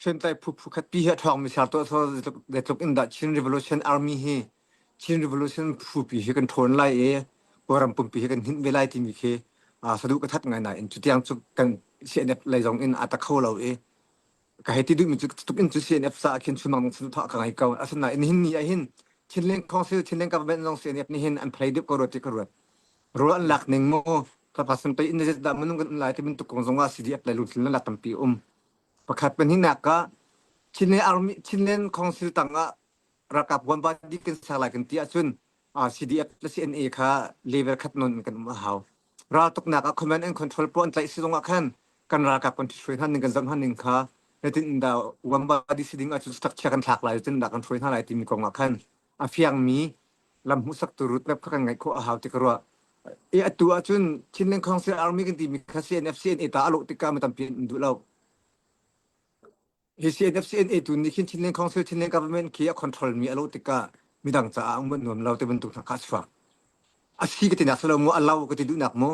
hriamtlai phu phu khat pi hi a ṭhawngmi ser tuah seh zeitluk in dah Chin Revolution Army hi Chin Revolution phu pi hi kan ṭhawn lai i Kawlram pumpi hi kan hninh ve lai timi khi saduh ka that ngai nain cutiang cu kan CNF lei zong in a ta kho lo i ka hei ti duhmi cu tuk in cu CNF sa ah khin chunmang saduhthah ka ngei ko. Asinain nihin ni ah hin Chinland Council, Chinland Government zong CNF nih hin an phlei deuh ko rua ti ka ruat. Rawl an lak ning mu tlapa pe in dah minung kan um lai ti bantuk kong zong ah CDF le lungthin le lak tampi um. Pakhat pahnihnak ah Chinland Army Chinland Council tang ah ralkap one body kan ser lai kan ti ahcun CDF le CNA kha level khat non in kan um a hau. Raltuknak ah command and control pawl an tlaih si zong ah khan kan ralkap kan hruai hna ning kan zoh hna ning kha zeitin dah one body si ding ahcun structure kan thlak lai zeitin dah kan hruai hna lai timi kong ah khan a fiangmi lam hmuhsaktu roadmap kha kan ngeih khawh a hau ti ka ruah. I atu ahcun Chinland Council Army kan timi kha CNF CNA ta a lawh tikah mi tampi an duh lo. Hi CNF CNA tu nih khin Chinland Council Chinland Government khi a control mi a lo tikah midang caah um nuam lo te bantuk hna kha a chuak. A si ka ti nak silo mu a lo ka ti duhnak mu.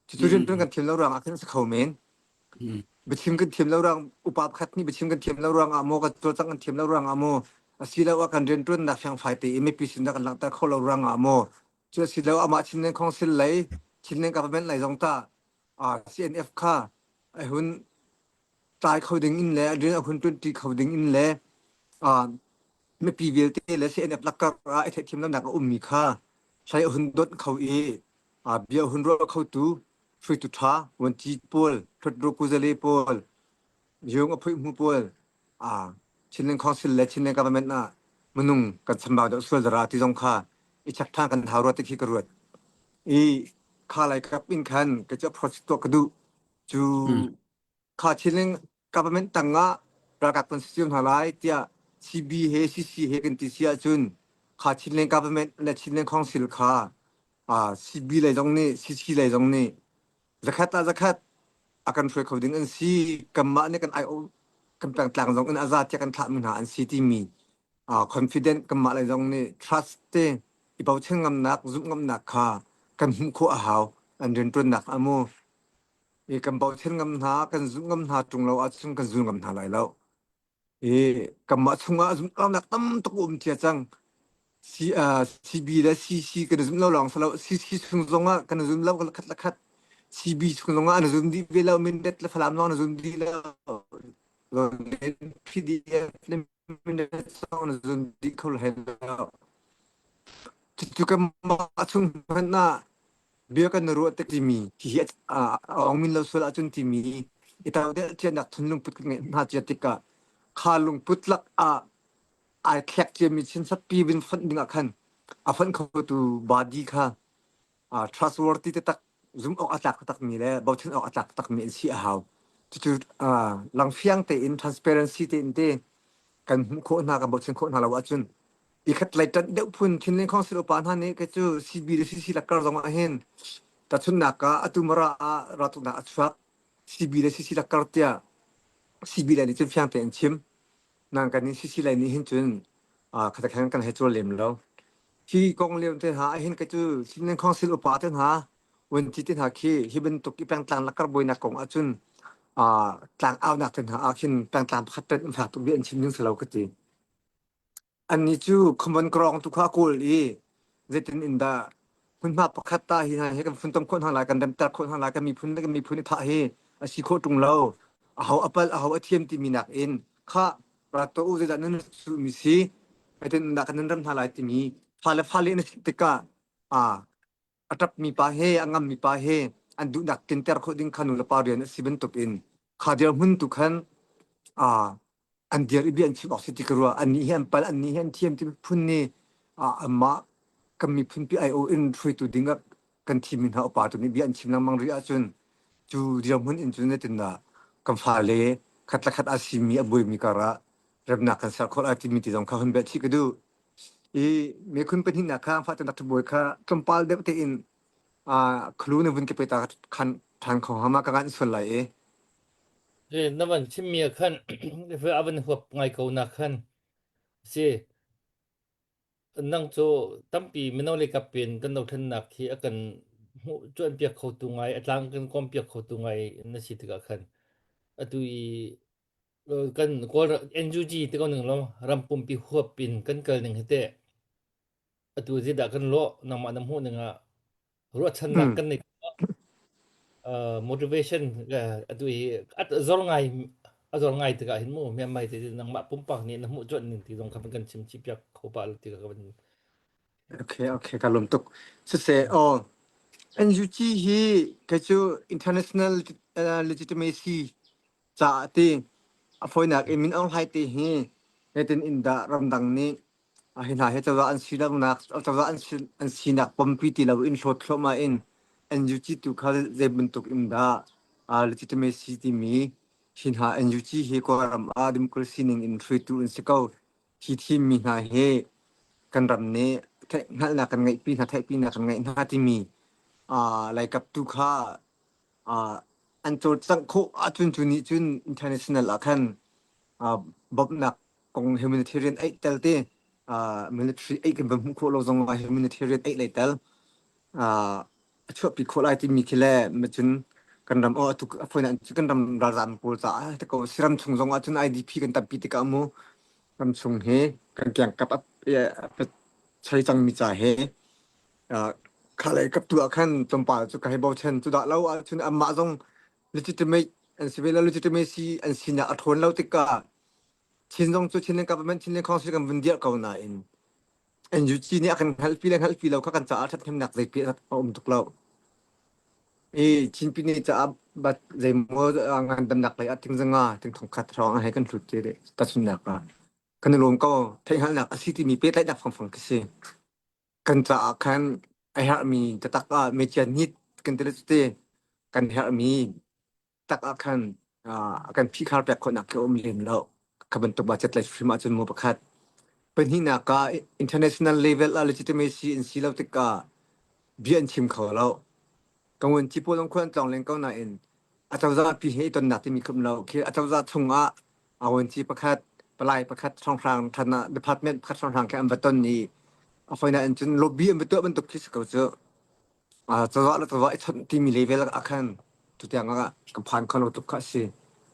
Cucu riantuan kan thiam lo ruangah khin a si kho men. Biachim kan thiam lo ruang upa pakhat nih biachim kan thiam lo ruangah maw kan cawlcangh kan thiam lo ruangah maw asiloah kan riantuannak fiangfai tein mipi sinah kan langhter kho lo ruangah maw cu asilo amah Chinland Council lei Chinland Government lei zong ta CNF kha a hun tlai kho ding in le rian a hun ṭuanṭi kho ding in le mipi vialte le CNF lakar ah i theihthiam lonak a ummi kha hlei a hun donh kho i bia a hun ruah khotu hruaitu ṭha vuanci pawl hlutru kuzale pawl yung a phuih hmu pawl Chinland Council le Chinland Government ah minung kan chambau deuh sual dara ti zong kha i chek ṭhan kan hau rua ti khi ka ruat i kha lai kap in khan ka cu approach tuah ka duh cu Kha thil in government tangah ralkap kan si cio hna lai tiah CB he CC he kan ti si ahcun kha Chinland government le Chinland Council kha CB lei zong nih CC lei zong nih zakhat ah zakhat a kan hruai kho ding an si kanmah nih kan aiawh kan pengtlang zong in a za tiah kan thlahmi hna an si timi confident kanmah lei zong nih trust te i bochan ngamnak zumh ngamnak kha kan hmuh khawh a hau an rianṭuannak ah mu I kan bochan ngam hna, kan zumh ngam hna ṭung lo ahcun kan zul ngam hna lai lo. I kanmah chungah zumhlonak tam tuk a um cia cang. C, uh, CB le CC kan i zum lo lawng si lo. CC chung zongah kan i zum lo khat le khat. CB chung zongah an i zum dih ve lo. Mindat le Falam zong an i zum dih lo. PDF le Mindat zong an i zum dih kho hlei lo. Cucu kanmah chung hmanh ah bia kan ruah tik timi hihi a ong min lo sual ahcun timi i taudelh cianak thinlungput kan ngeih hna cia tikah kha lungput lak ah ai thlek ciami chinsatpi bin fonh ding ah khan a fonh khotu body kha trustworthy taktak. zum awk a tlak takmi le bochan awk a tlak takmi an si a hau. Cucu langfiang tein transparency tein te kan hmuh khawh hna kan bochan khawh hna lo ahcun i khat lei ṭanh deuh phun Chinland Council upa hna nih kei cu CB le CC lakar zong ah hin tahchunhnak ah atu Mara ah raltuknak a chuak CB le CC lakar tiah CB lei nih cun fiang tein an chim. Nang kan nih CC lei nih hin cun khatakhan kan hei cawl lem lo. Hi kong lio te hna ahhin kei cu Chinland Council upa te hna vuanci te hna khi hi bantuk i pengtlang lakar buainak kong ahcun tlang aunak te hna ah khin pengtlang pakhat ṭanh an fak tuk bia an chim ding si lo ka ti. Annih cu khuaman kawrong tu kha a kawl i zeitin in dah hmunhma pakhat ta hi hna hi kan funtom khawh hna lai, kan remter khawh hna lai, kan miphun le kan miphun i thah hi a si khawh ṭung lo. Aho a palh, aho a thiam timi nakin khah rak tuah u zeidah nan sulmi si, zeitin in dah kan nan rem hna lai timi fale fale in a chimh tikah aa a ṭapmi pa he a ngammi pa he an duhnak tlinter khawh ding kha nu le pa rian a si bantukin kha dirhmun tu khan aa an dir i bia an chim awk si ti ka ruah. Annih hi an pal, annih hi an thiam ti phun nih anmah kan miphun pi aiawh in hruaitu ding ah kan thimmi hna upa tu nih bia an chim lengmang rih ahcun cu dirhmun in cun zeitindah kan fale khat le khat aa simi a buaimi karah remnak kan ser khawh lai timi ti zong kha hun bia chih ka duh. I miphun pahnihnak kha fahternak ṭhabawi kha tlawmpal deuh tein khulu na vun ka pe ta khan ṭhan kho hama ka ngan sual lai i. Na van chimmi ah khan a van huap ngai ko na khan si nang cu tampi mino le kap in kan dothlennak hi a kan hmuh cuanpiak khotu ngai a tlang kan kawmpiak khotu ngai na si tikah khan atu i kan Kawl NUG ti ko ning lo ram pumpi huap in kan kal ning hi teh atu zeidah kan lawh nangmah na hmuh ning ah ruahchannak kan nei motivation atu hi zor ngai a zor ngai tikah hin mu Myanmar te nangmah pumpak nih na hmuh cuanh ning ti zong kha kan chim chih piak kho pa lo ti ka kan Okay okay ka lawm tuk siseh oh NUG hi kei cu international legitimacy caah ti a fawinak in Min Aung Hlaing te hi zeitin in dah ramdang nih hi hna hi cozah an si lonak cozah an si an sinak pompi ti lo in hlawt thluahmah in NUG tu kha zei bantuk in dah legitimacy timi hi hna NUG hi Kawlram ah democracy ning in hruaitu an si ko hi thimmi hna hi kan ram nih hngalhnak kan ngeihpi hna theihpinak kan ngeih hna timi laikap tu kha an cawlcangh khawh ahcun cu nih cun international ah khan bawmhnak kong humanitarian aid tel te military aid kan va hmuh khawh lo zong ah humanitarian aid lei tel a chuahpi khawh lai timi khi le cun kan ram aw atu a fawinak kan ram ralzaam pawl caah te ko siram chung zong ah cun IDP kan tampi tikah mu ram chung hi kan kiangkap a choi cangmi ca he Kha lei kap tu ah khan tlawmpal cu ka hei bochan. Cu dah lo ahcun anmah zong legitimate an si ve lo, legitimacy an sinak a ṭhawn lo tikah Chin zong cu Chinland government, Chinland Council kan vun dirh ko nain NUG nih a kan hngalhpi le hngalhpi lo kha kan caah ṭhathnemnak zeipi a um tuk lo. I Chin Pyine caah bat zeimaw ngandamnak lei ah tingzanga ting thongkhat hrawng hei kan hlut te tahchunhnak ah kan i lawm ko. Theihhngalhnak a si timi pehtlaihnak fangfang khi si. Kan caah khan a herhmi taktak ah mecia hnit kan ti le cuti kan herhmi tak ah khan a kan phihkhar pek khawhnak khi a um lem lo. Kha bantuk budget lei hrim ahcun mu pakhat. Pahnihnak ah international level ah legitimacy in si lo tikah bia an chim kho lo. Ka ngun ci pawl an khual an tlawng len ko nain acozah pi he i tonnak timi khum lo khi acozah chung ah awanci pakhat palai pakhat hrawnghrang than ah department pakhat hrawnghrang khi an va ton i a foina in cun lobby an va tuah bantuk khi si ko cu cozah le cozah i chawnh timi level ah khan tutiang ah ka phan kho lo tuk kha a si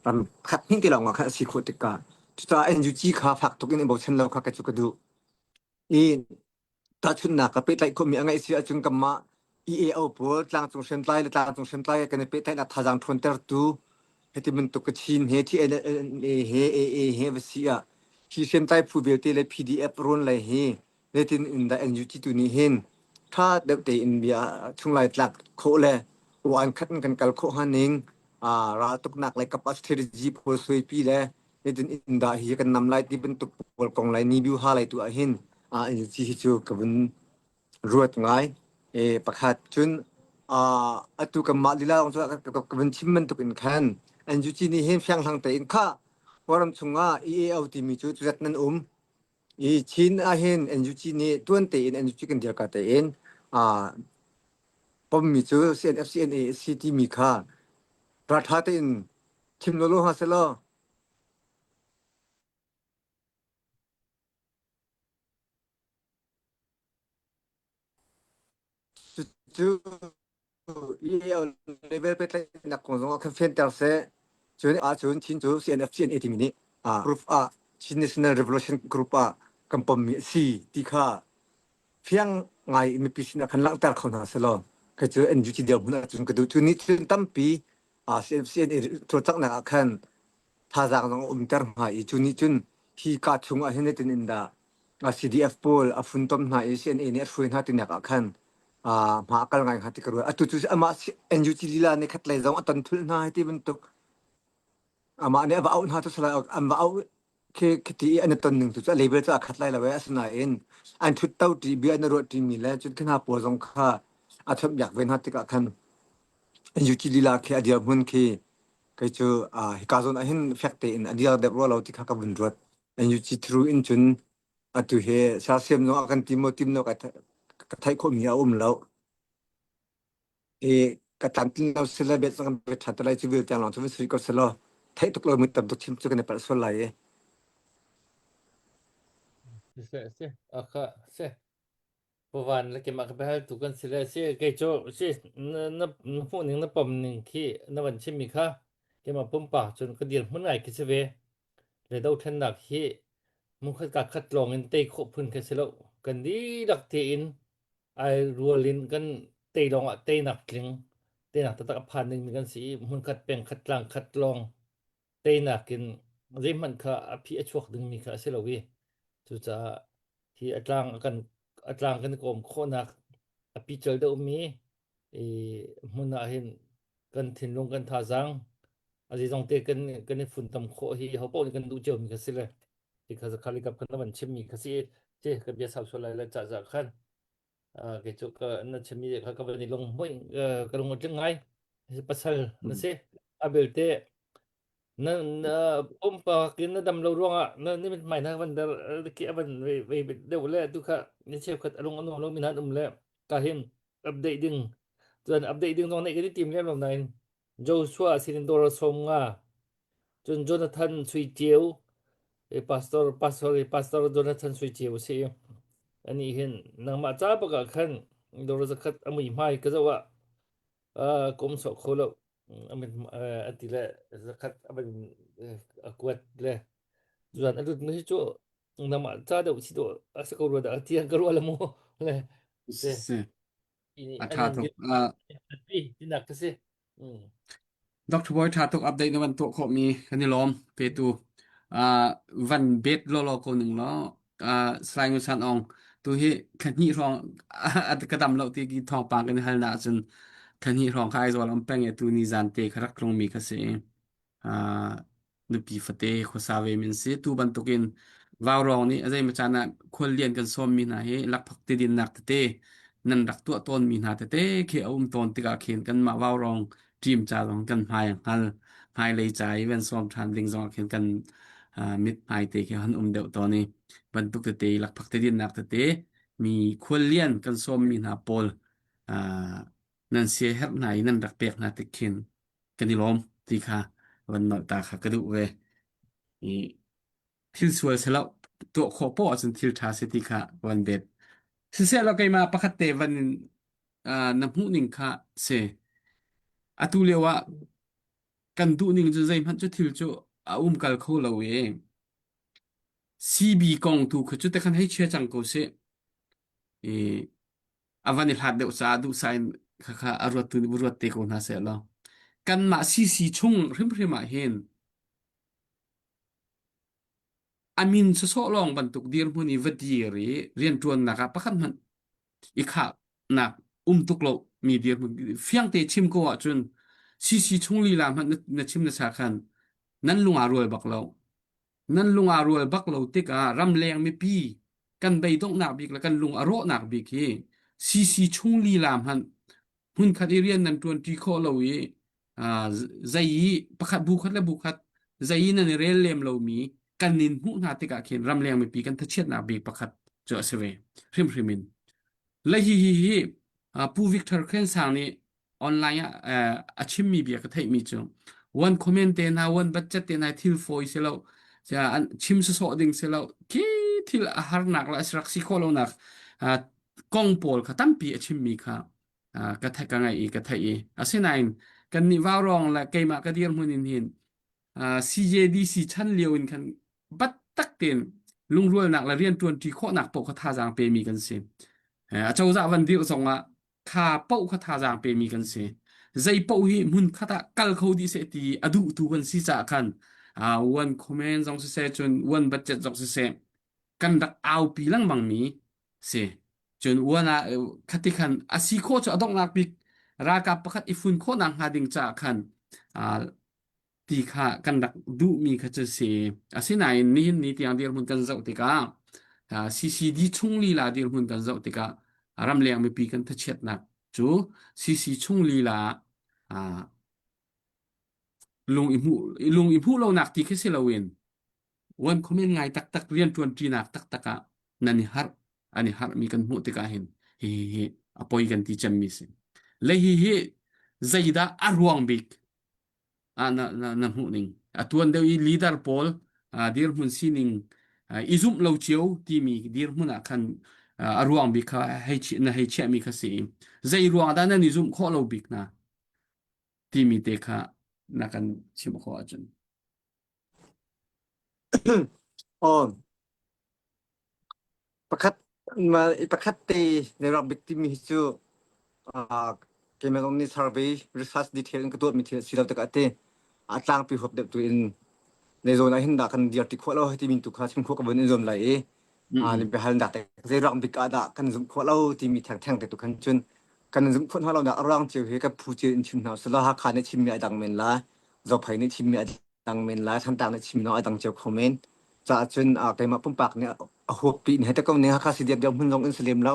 ram khat hnih te lawng ah khan a si khawh tikah cucaah NUG kha fak tuk in i bochan lo kha ka cu ka duh i Tahchunhnak ka pehtlaih khawhmi a ngeih si ahcun kanmah EAO pawl tlangcung hriamtlai le tlangcung hriamtlai kan i pehtlaihnak thazaang ṭhawntertu hiti bantuk Kachin he TNLA he AA he va si ah hi hriamtlai phu vialte le PDF rawn lei hi zeitin in dah NUG tu nih hin ṭha deuh tein bia chunglai tlak khawh le uan khat in kan kal khawh hnga ning raltuknak le kap ah strategy pawl suaipi le Nitin inn dah hi kan nam lai ti bantuk pawl kong lai ni biu ha lai tu ah hin a hi cu ka vun ruat ngai. E pakhat cun Uh, atu kanmah lila zong cu ka van chim bantuk in khan NUG nih hin fianghlang tein kha Kawlram chungah EAO timi cu cuzat nan um i Chin ahhin NUG nih tuan tein NUG kan dirka tein uh, pommi cu CNF CNA a si timi kha ralṭha tein chim lawlaw hna selaw Cucu EAO level pehtlaihnak kong zong ah khan fianter seh. Cun ahcun Chin cu CNF CNA timi nih group ah Chin National Revolution Group ah kan pommi a si ti kha fiang ngai in mipi sinah khan langhter kho hna selaw kei cu NUG dirhmun ahcun ka duh. Cu nih cun tampi CNF CNA cawlcanghnak ah khan thazaang zong a umter hnga i cu nih cun hi ka chung ah hin zeitin in dah CDF pawl a funtom hna i CNA nih a hruai hna tinak ah khan hma a kal ngai hnga ti ka ruat. Atu cu amah NUG lila nih khat lei zong a ton thulh hna hei ti bantuk amah nih a va auh hna cu salai an va auh khi khiti i an i ton ning tu cu a label cu a khat lai lo e asinain an thut to ti bia an ruah ṭi mi le cun khi hna pawl zong kha a chawnhbiak ve hna tikah khan NUG lila khi a dirhmun khi kei cu hika zawn ah hin fek tein a dir deuh rua lo ti kha ka vun ruat. NUG through in cun atu hi sersiam zong a kan tim maw tim lo ka ka theih khawhmi a um lo. I ka tlamtlin lo sile bet zong kan ṭha te lai cu vial tiang lawng cu van sui ko selaw theih tuk lo mi tam tuk chim cu kan i palh sual lai i. Si si akha si Pavan le keimah ka biahal tu kan si le si kei cu si na na na hmuh ning na pom ning khi na van chimmi kha keimah pumpak cun ka dir hmun ngai khi si ve. Le dothlennak hi mungkhat ka khat lawng in tei khawh phun khi si lo. Kan dihlak tein ai rual in kan tei lawng ah teinak tling teinak taktak a phan dingmi kan si i hmunkhat peng khat tlang khat lawng teinak in zeihmanh kha a phi a chuak dingmi kha a si lo i cucaah hi a tlang a kan a tlang kan kawm khawhnak a pical deuhmi i hmun ah hin kan thinlung kan thazaang a zeizong te kan kan i funtom khawh hi ho paoh nih kan duh ciomi kha si le ti kha zakhali kap khan na van chimmi kha si ci ka bia sau sual lai le ca za khan kei cu ka na chimmi kha ka van i lung hmuih ka lung a tling ngai pasal na si a belte Na na pumpak in na dam lo ruangah na ni mithmai na van der ki a van ve ve deuh le tu kha ni cheukhat a lung a nuam lo mi hna an um le ka hin update ding cun update ding zong neih kan i tim lem lo nain Joshua sinin dawr som nga cun Jonathan Sui Ceu e pastor pastor pastor Jonathan Sui Ceu si ani hin nangmah ca bak ah khan dawr zakhat a mui hmai ka zoh ah kum sok kho lo a ti le zakhat a van a kuat le zuan a lut mi hi cu nangmah ca deuh si dawh a si ko rua dah tiang ka ruah le mu le Si. A ṭha tuk. Tinak ka si. Dr. Boy ṭha tuk update na van tuah khawhmi kan i lawm petu. Uh, van bet lawlaw ko ning law uh, Salai Ngun San Aung tu hi thla hnih hrawng ka dam lo ti ki thawngpang kan hal na ahcun thla hnih hrawng kha Aizawl um peng e tu ni zan te kha rak tlungmi kha si. Uh, nupi fate khuasa ve min si tu bantukin vaurawng nih a zeimaw caan ah khuallian kan sawmmi hna hi lakphak ti dinnak tete nan rak tuah tawnmi hna tete khi a um tawn tikah khin kanmah vaurawng team ca zong kan hmai a hngal hmailei ca i van sawm ṭhan ding zong ah khin kan mit hmai te khi han um deuh tawn i bantuk tete lakphak ti dinnak tete mi khuallian kan sawmmi hna pawl nan siaherh hna i nan rak pek hna tik khin kan i lawm ti kha van nolh ta kha ka duh ve. I thil sual si lo tuah khawh poah ahcun thil ṭha si ti kha van bet. Siseh law keimah pakhat te van in uh, na hmuh ning kha si. Atu lio ah kan duh ning cu zeihmanh cu thil cu a um kal kho lo i CB kong tu kha cu te khan hei chia cang ko sih. I a van i hlat deuh caah duhsah in khakha a ruattu nih ruat te ko hna seh law kanmah CC chung hrimhrim ah hin a min sawsawh lawng bantuk dirhmun i va dir i rianṭuannak ah pakhat hmanh i khahnak um tuk lo mi dirhmun fiangte chim ko ahcun CC chung lila hmanh na chim na sa khan nan lung aa rual bak lo Nan lung aa rual bak lo tikah ramleng mipi kan beidonghnak bik le kan lung a rawhnak bik hi CC chung lila hmanh. Hmunkhat i rian nan ṭuanṭi khawh lo i zei i pakhat bu khat le bu khat zei i nan i rel lem lomi kan nin hmuh hna tikah khin ramleng mipi kan thachiatnak bik pakhat cu a si ve hrimhrim in. Le hi hi hi Pu Victor Khen Sang nih online ah a chimmi bia ka theihmi cu one comment te hna one budget te hna thil fawi si lo an chim sawsawh ding si lo khi thil a harnak le a rak si khawh lonak kong pawl kha tampi a chimmi kha ka theih ka ngaih i ka theih i asinain kannih vaurawng le keimah ka dirhmun in hin CJDC chan lio in khan battak tein lungrualnak le rianṭuanṭi khawhnak paoh kha thazaang pemi kan si. A cozah van dirh zongah kha paoh kha thazaang pemi kan si. Zei paoh hi hmun khat ah kal kho dih seh ti a duhtu kan si caah khan one comment zong siseh cun one budget zong siseh kan rak aupi lengmang mi si. Cun uan ah khati khan a si khawh cu a donghnak bik ralkap pakhat i fun khawhnak hnga ding caah khan ti kha kan rak duhmi kha cu si. Asinain nihin ni tiang dirhmun kan zoh tikah CCD chung lila dirhmun kan zoh tikah ramleng mipi kan thachiatnak cu CC chung lila lung i hmuh lung i hmuh lonak ti khi si loin Uan comment ngai taktak rianṭuan ṭinak taktak ah nan i harh an i harhmi kan hmuh tikah hin hihi hi a poi kan ti cemmi si. Le hihi zeidah a ruang bik ah na, na, na hmuh ning? A tuan deuh i leader pawl dirhmun sining i zumh lo cio timi dirhmun ah khan a ruang bik kha hei na hei chiahmi kha si. Zei ruang dah nan i zumh khawh lo bik hna timi te kha na kan chimh khawh ahcun. Aw, pakhat ma pakhat te na rak bik timi hi cu ah keimah zong nih survey research detail in ka tuahmi thil a si lo tikah te a tlangpi huap deuh tu in na zawn ah hin dah kan dir ti khawh lo timi tu kha chim khawh ka vun in zuam lai i ah Mm-mm. na biahalnak te zei ruang bik ah dah kan zumh khawh lo timi thengtheng te tu khan cun kan zumh khawh hna lo nak a ruang cio hi kan phu cio in chim hna usih law Hakha nih chimmi a dang men la Zophei nih chimmi a dang men lai Thantlang nih chimmi a dang cio kho men. Caah cun keimah pumpak nih a huap pi in hei ko ning Hakha CDF deuh hmun zong in si lem lo.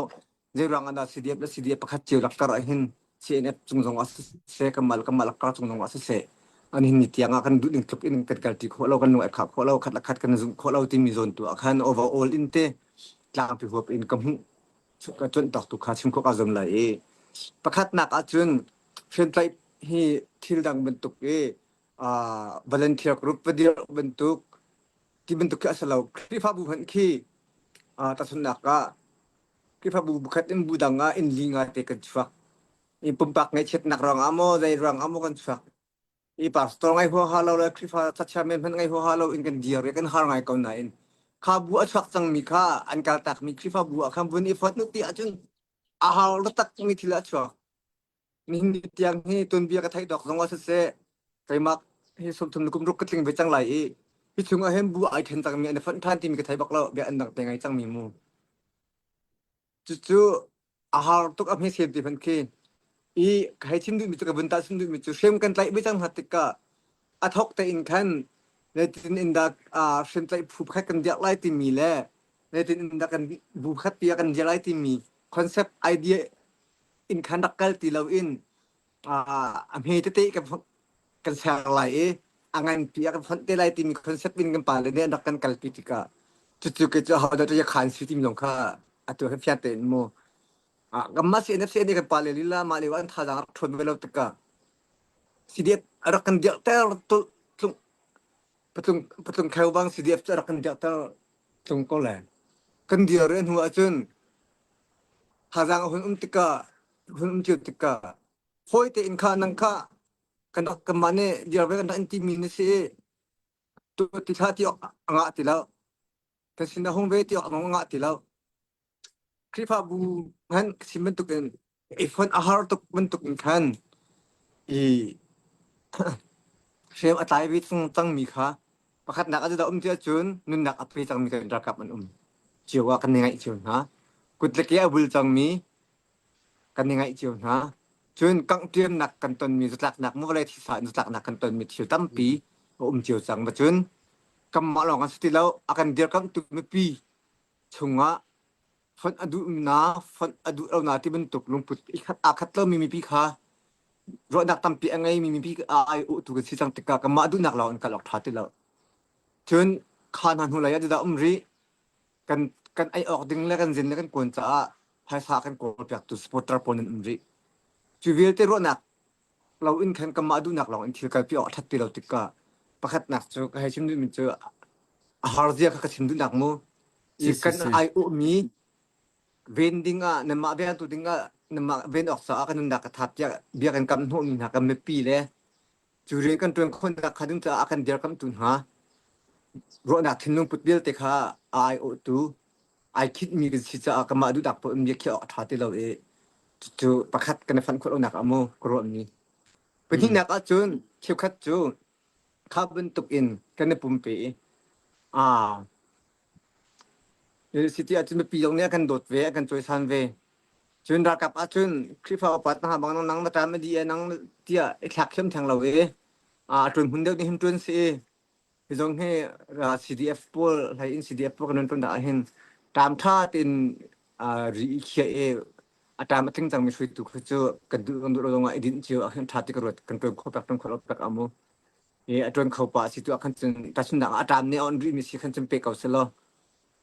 Zei ruang ah dah CDF le CDF pakhat cio lakkar ah hin CNF cung zong ah siseh kanmah le kanmah lakkar cung zong ah siseh an hin ni tiang ah kan duh ning tluk in kan kalṭi khawh lo kan lung ai khah khawh lo khat le khat kan zumh khawh lo timi zawn tu ah khan overall in te tlangpi huap in ka hmuh ka cuanh tawk tu kha chim khawh ka zuam lai i pakhatnak ah cun hriamtlaih hi thil dang bantuk i uh, volunteer group va dirh bantuk ti bantuk khi a si lo. Khrihfabu hmanh khi uh, tahchunhnak ah Khrihfabu bukhat in bu dang ah inn li nga te kan chuak. I pumpak ngaihchiatnak ruang ah maw zei ruang ah maw kan chuak. I pastor ngai huaha lo le Khrihfa chairman hmanh ngai huaha lo in kan dir i kan har ngai ko nain kha bu a chuak cangmi kha an kaltakmi Khrihfabu ah khan vun i fonh ti ahcun a har takmi thil a chuak. Nihin ni tiang hi tuanbia ka theih dawk zong ah siseh keimah hi 30 kum ruk ka tling ve cang lai i hi chung ah hin bu ai then cangmi an i fonh ṭhan timi ka thei bak lo bia an dang te ngai cangmi mu. Cucu a har tuk a hme sem ti hmanh khi i ka hei chim duhmi cu ka vun tah chim duhmi cu hrem kan tlaih ve cang hna tikah a thawk tein khan zeitin in dah hriamtlaih phu pakhat kan dirh lai timi le zeitin in dah kan bu pakhat pi ah kan dirh lai timi concept idea in khan rak kal ti loin a hme tete kan kan ser lai i a nganpi a kan fonh te lai timi concept in kan pale nih an rak kan kalpi tikah cucu ke cu ho dah khan si timi zong kha atu he fiang tein mu kanmah CNF CNA kan pale lila mah lio an thazaang rak ṭhawn ve lo tikah CDF a rak kan dirhter tlung patlung patlung kheu bang CDF cu a rak kan dirhter tlung ko le kan dir hnu ahcun Thazaang a hun um tikah hun um cio tikah fawi tein kha nang kha kan rak kanmah nih dir ve kan rak in timi na si i tu ti thla ti awk a ngah ti lo. Kan sin a hung ve ti awk a ngah ti lo. Khrihfabu hmanh ka chim bantukin i fonh a har tuk bantukin khan i hrem a tlai ve cangmi kha pakhatnak ah zeidah um ti ahcun nunnak a pe cangmi kan ralkap an um cio ah kan i ngaih cio hna. Kut le ke a bul cangmi kan i ngaih cio hna. Cun kangh-ṭiamnak kan tonmi zatlaknak maw vawlei thisa in zatlaknak kan tonmi thil tampi a um cio cang. Va cun kanmah lawng kan si ti lo, a kan dirkamhtu mipi chungah. Fonh a duh na fonh a duh lo na ti bantuk lungput i khat aa khat lomi mipi kha ruahnak tampi a ngeimi mipi a ai uhtu kan si cang tikah kanmah duhnak lawng in kal awk ṭha ti lo. Cun kha hna hnulei ah dah um rih kan kan ei awk ding le kan zin le kan kuan caah phaisa kan kawlpiaktu supporter pawl nan um rih. Cu vialte ruahnak lo in khan kanmah duhnak lawng in thil kalpi awk a ṭhat ti lo tikah pakhatnak cu ka hei chim duhmi cu a har zia kha ka chim duhnak mu. Si I si kan si. ai uhmi ven ding ah nanmah vengtu ding ah nanmah ven awk caah kan nunnak ka thap tiah bia kan kam hnawhmi hna kan mipi le cu rian kan ṭuan khawhnak kha ding caah a kan dirkamhtu hna ruahnak thinlung put vialte kha a aiawhtu ai khitmi kan si caah kanmah duhnak paoh in bia khiah awk a ṭha ti lo i cucu pakhat kan i fanh khawh lonak ah mu ka ruahmi. Pahnihnak ahcun cheukhat cu kha bantuk in kan i pumpe i aa city ahcun mipi zong nih a kan dawt ve a kan cawisan ve. Cun ralkap ahcun Khrihfa upa hna bang nang na ṭam a dih e nang tiah i thlak thiam theng lo i a ṭuan hmun deuh nih hin ṭuan si i hi zong hi CDF pawl hlei in CDF pawl kan ṭuan dah ahhin ṭam ṭha tein ri i khiah i a ṭam a tling cangmi hruaitu kha cu kan duh kan duh lo zongah i dinh cio ah khin ṭha ti ka ruat kan ṭuan kho pek ṭuan kho lo pek a mu i a ṭuan kho pa si tu ah khan cun tahchunhnak ah a ṭam nih a on rihmi si khan cun pe ko selaw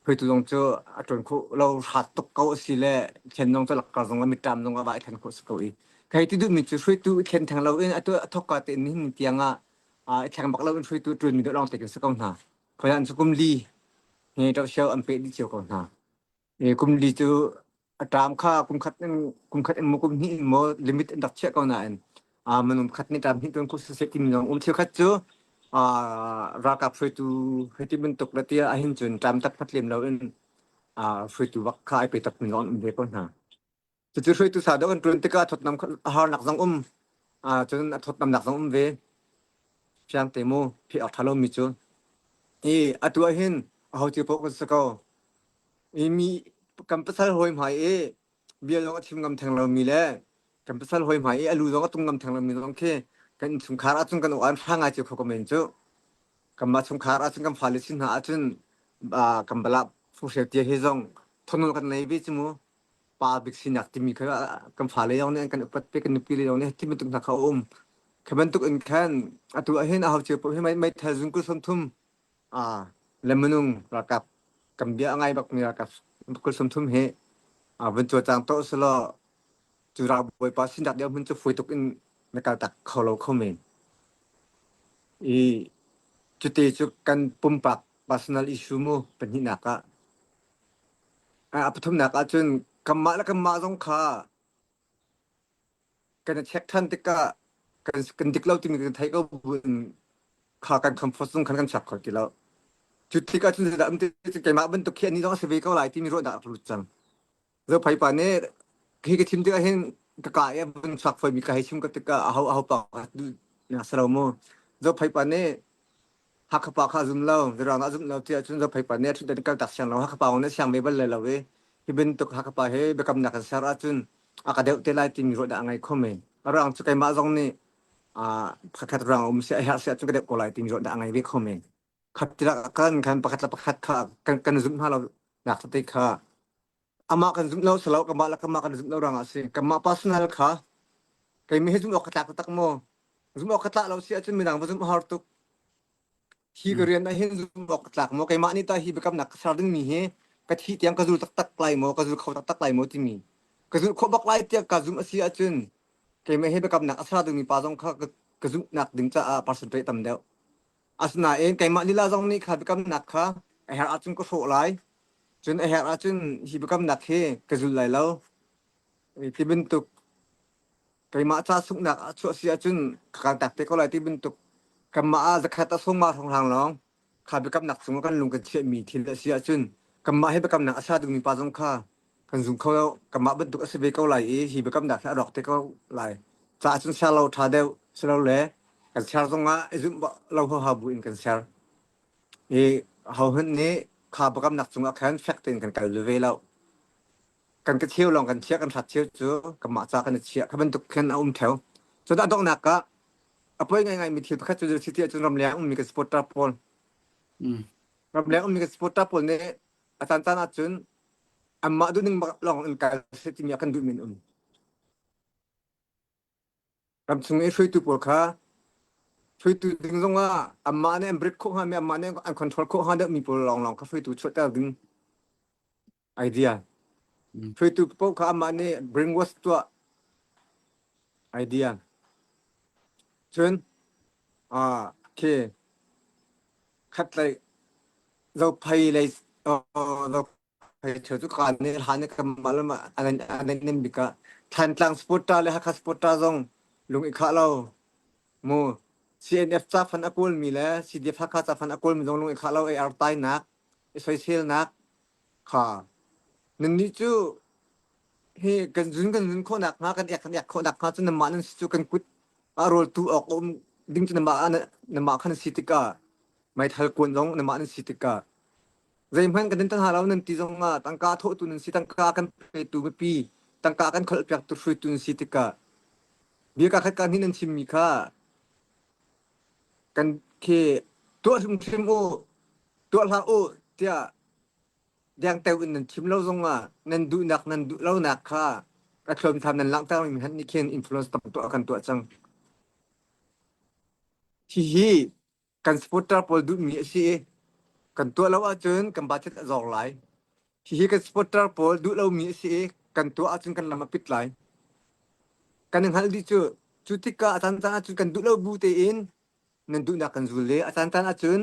Hruaitu zong cu a ṭuan khawh lo hrat tuk ko a si le thlen zong cu lakkar zong a mitṭam zong a va i thlen khawh si ko i kai ti duhmi cu hruaitu i thlen theng loin atu a thawkka tein nihin tiang ah i thleng bak loin hruaitu ṭuanmi deuh lawng te kan si ko hna. Khoi an cu kum li he ṭohsio an peh dih cio ko hna. I kum li cu a ṭam kha kum khat in kum khat in maw kum hnih in maw limit an rak chiah ko nain minung khat nih ṭam hnih tuan kho siseh timi zong um cheukhat cu ralkap hruaitu hei ti bantuk le tiah ahhin cun ṭam taktak lem loin hruaitu bak kha ai pe takmi zong an um ve ko hna. Cucu hruaitu sa deuh an ṭuan tikah thawtnam a harnak zong um cun a thawtnamnak zong um ve. Fiang te mu phih awk ṭha lomi cu. I atu ahhin aho cio paoh kan si ko. I mi kan pasal hawi hmai i bia zong a chim ngam theng lomi le kan pasal hawi hmai i a lu zong a tung ngam theng lomi zong khi kan innchungkhar ahcun kan aw an hrang ngai cio kho ko men cu. Kanmah chungkhar ahcun kan fale sin hna ahcun kan balah funghreu tia hi zong thonul kan nei ve cu mu. Pa bik sinak timi kha kan fale zong nih an kan upat pe kan nupi le zong nih ti bantuk hna kha a um. Kha bantuk in khan atu ahhin a ho cio paoh hi meithal zung kul 30 le minung ralkap kan bia a ngai bakmi ralkap kul 30 hi vun cawlcang tuah usulaw cu ralbawipa sinak deuh hmun cu fawi tuk in na kaltak kho lo kho men. I cuti cu kan pumpak personal issue mu pahnihnak ah. A pathumnak ahcun kanmah le kanmah zong kha kan i check ṭhan tikah kan kan dik lo timi kan theih ko buin kha kan comfort zone khan kan chuak kho ti lo. Cu tikah cun zeidah um ti cu keimah bantuk khi anih zong a si ve ko lai timi ruahnak a lut cang. Zophei pa nih hi ka chim tikah hin ka ka i a vun chuak foimi ka hei chim ko tikah aho aho pa duh na si lo mu. Zophei pa nih Hakha pa kha a zum lo, Mirang a zumh lo tiah cun Zophei pa nih a ṭhutdan kal tak siang lo, Hakha pa nih siang ve bal lai lo i hi bantuk Hakha pa he biakamnak kan ser ahcun a ka deuh te lai timi ruahnak a ngei kho men. A ruang cu keimah zong nih pakhat ruang a um si a herh si ahcun ka deuh ko lai timi ruahnak a ngei ve kho men. Khat tilak kan khan pakhat le pakhat kha kan kan zumh hna lo nak tete kha amah kan zumh lo si lo kamah le kamah kan zumh lo ruangah a si. Kanmah personal kha keimi hi zumh awk ka tlak taktak maw? Zumh awk ka tlak lo si ahcun midang va zumh har tuk. Hi ka rian ah hin zumh awk ka tlak maw? Keimah nih tah hi biakamnak ka ser dingmi hi ka thih tiang ka zul taktak lai maw? Ka zul kho taktak lai maw timi. Ka zulh khawh bak lai tiah ka zumh a si ahcun keimah hi biakamnak a ser dingmi pa zong kha ka zumhnak ding caah percentage tam deuh. Asinain keimah lila zong nih kha biakamnak kha a herh ahcun ka hrawh lai. Cun a herh ahcun hi biakamnak hi ka zul lai lo. Ti bantuk keimah ca sunghnak a chuah si ahcun ka kaltak te ko lai ti bantuk kanmah ah zakhat a sung ma hrawnghrang lawng kha biakamnak cung ah kan lung kan chiahmi thil a si ahcun kanmah hi biakamnak a sa dingmi pa zong kha kan zum kho lo kanmah bantuk a si ve ko lai i hi biakamnak hi a rawk te ko lai caah cun ser lo ṭha deuh silole kan ser zongah i zumh lo huaha bu in kan ser i hohmanh nih kha biakamnak cungah khan fek tein kan kal ve lo kan ka cheu lawng kan chiah kan hrat cheu cu kanmah ca kan i chiah kha bantuk khin a um theo cun a donghnak ah a poi ngaingai mi thil pakhat cu si ti ahcun ramleng ummi kan supporter pawl ramleng ummi kan supporter pawl nih a caan caan ahcun. Anmah duhning bak lawng in kal seh timi a kan duhmi an um. Ramchung i hruaitu pawl kha hruaitu ding zongah anmah nih an break khawh hngami anmah nih an control khawh hnga deuhmi pawl lawnglawng kha hruaitu chuahter ding idea. Hruaitu paoh kha anmah nih brainwash tuah idea. Cun ah khi khatlei zophei lei Hei cu kaan nih hlan i kanmah le mah an nem bik ah Thantlang Supporter le Hakha Supporter zong lung i khah lo. Mu CNF cafan a kawlmi le CDF Hakha cafan a kawlmi zong lung i khah lo AR tainak i soiselnak kha nannih cu hi kan zun kan zun khawhnak hnga kan ek kan ek khawhnak hnga cu nanmah nan si cu kan kut ah rawltu awk a um ding cu nanmah nanmah khan si tikah meithal kuan zong nanmah nan si tikah Zeihmanh kan in tang hna lo nan ti zongah tangka thawhtu nan si, tangka kan petu mipi, tangka kan kholhpiaktu hruaitu nan si tikah bia ka khat ka hnih nan chimmi kha kan khi tuah hrimhrim u, tuah hlah u tiah dengteo in nan chim lo zongah nan duhnak nan duh lonak kha a thluamthlam nan langhter mi hmanh nih khin influence tam tuah kan tuah cang. Hihi kan supporter pawl duhmi a si i kan tuah lo ahcun kan budget a zor lai. Hihi kan supporter pawl duh lomi a si i kan tuah ahcun kan lam a pit lai. Kan i hngalh dih cu. Cu tikah a caancaan ahcun kan duh lo bu tein nan duhnak kan zul i a caancaan ahcun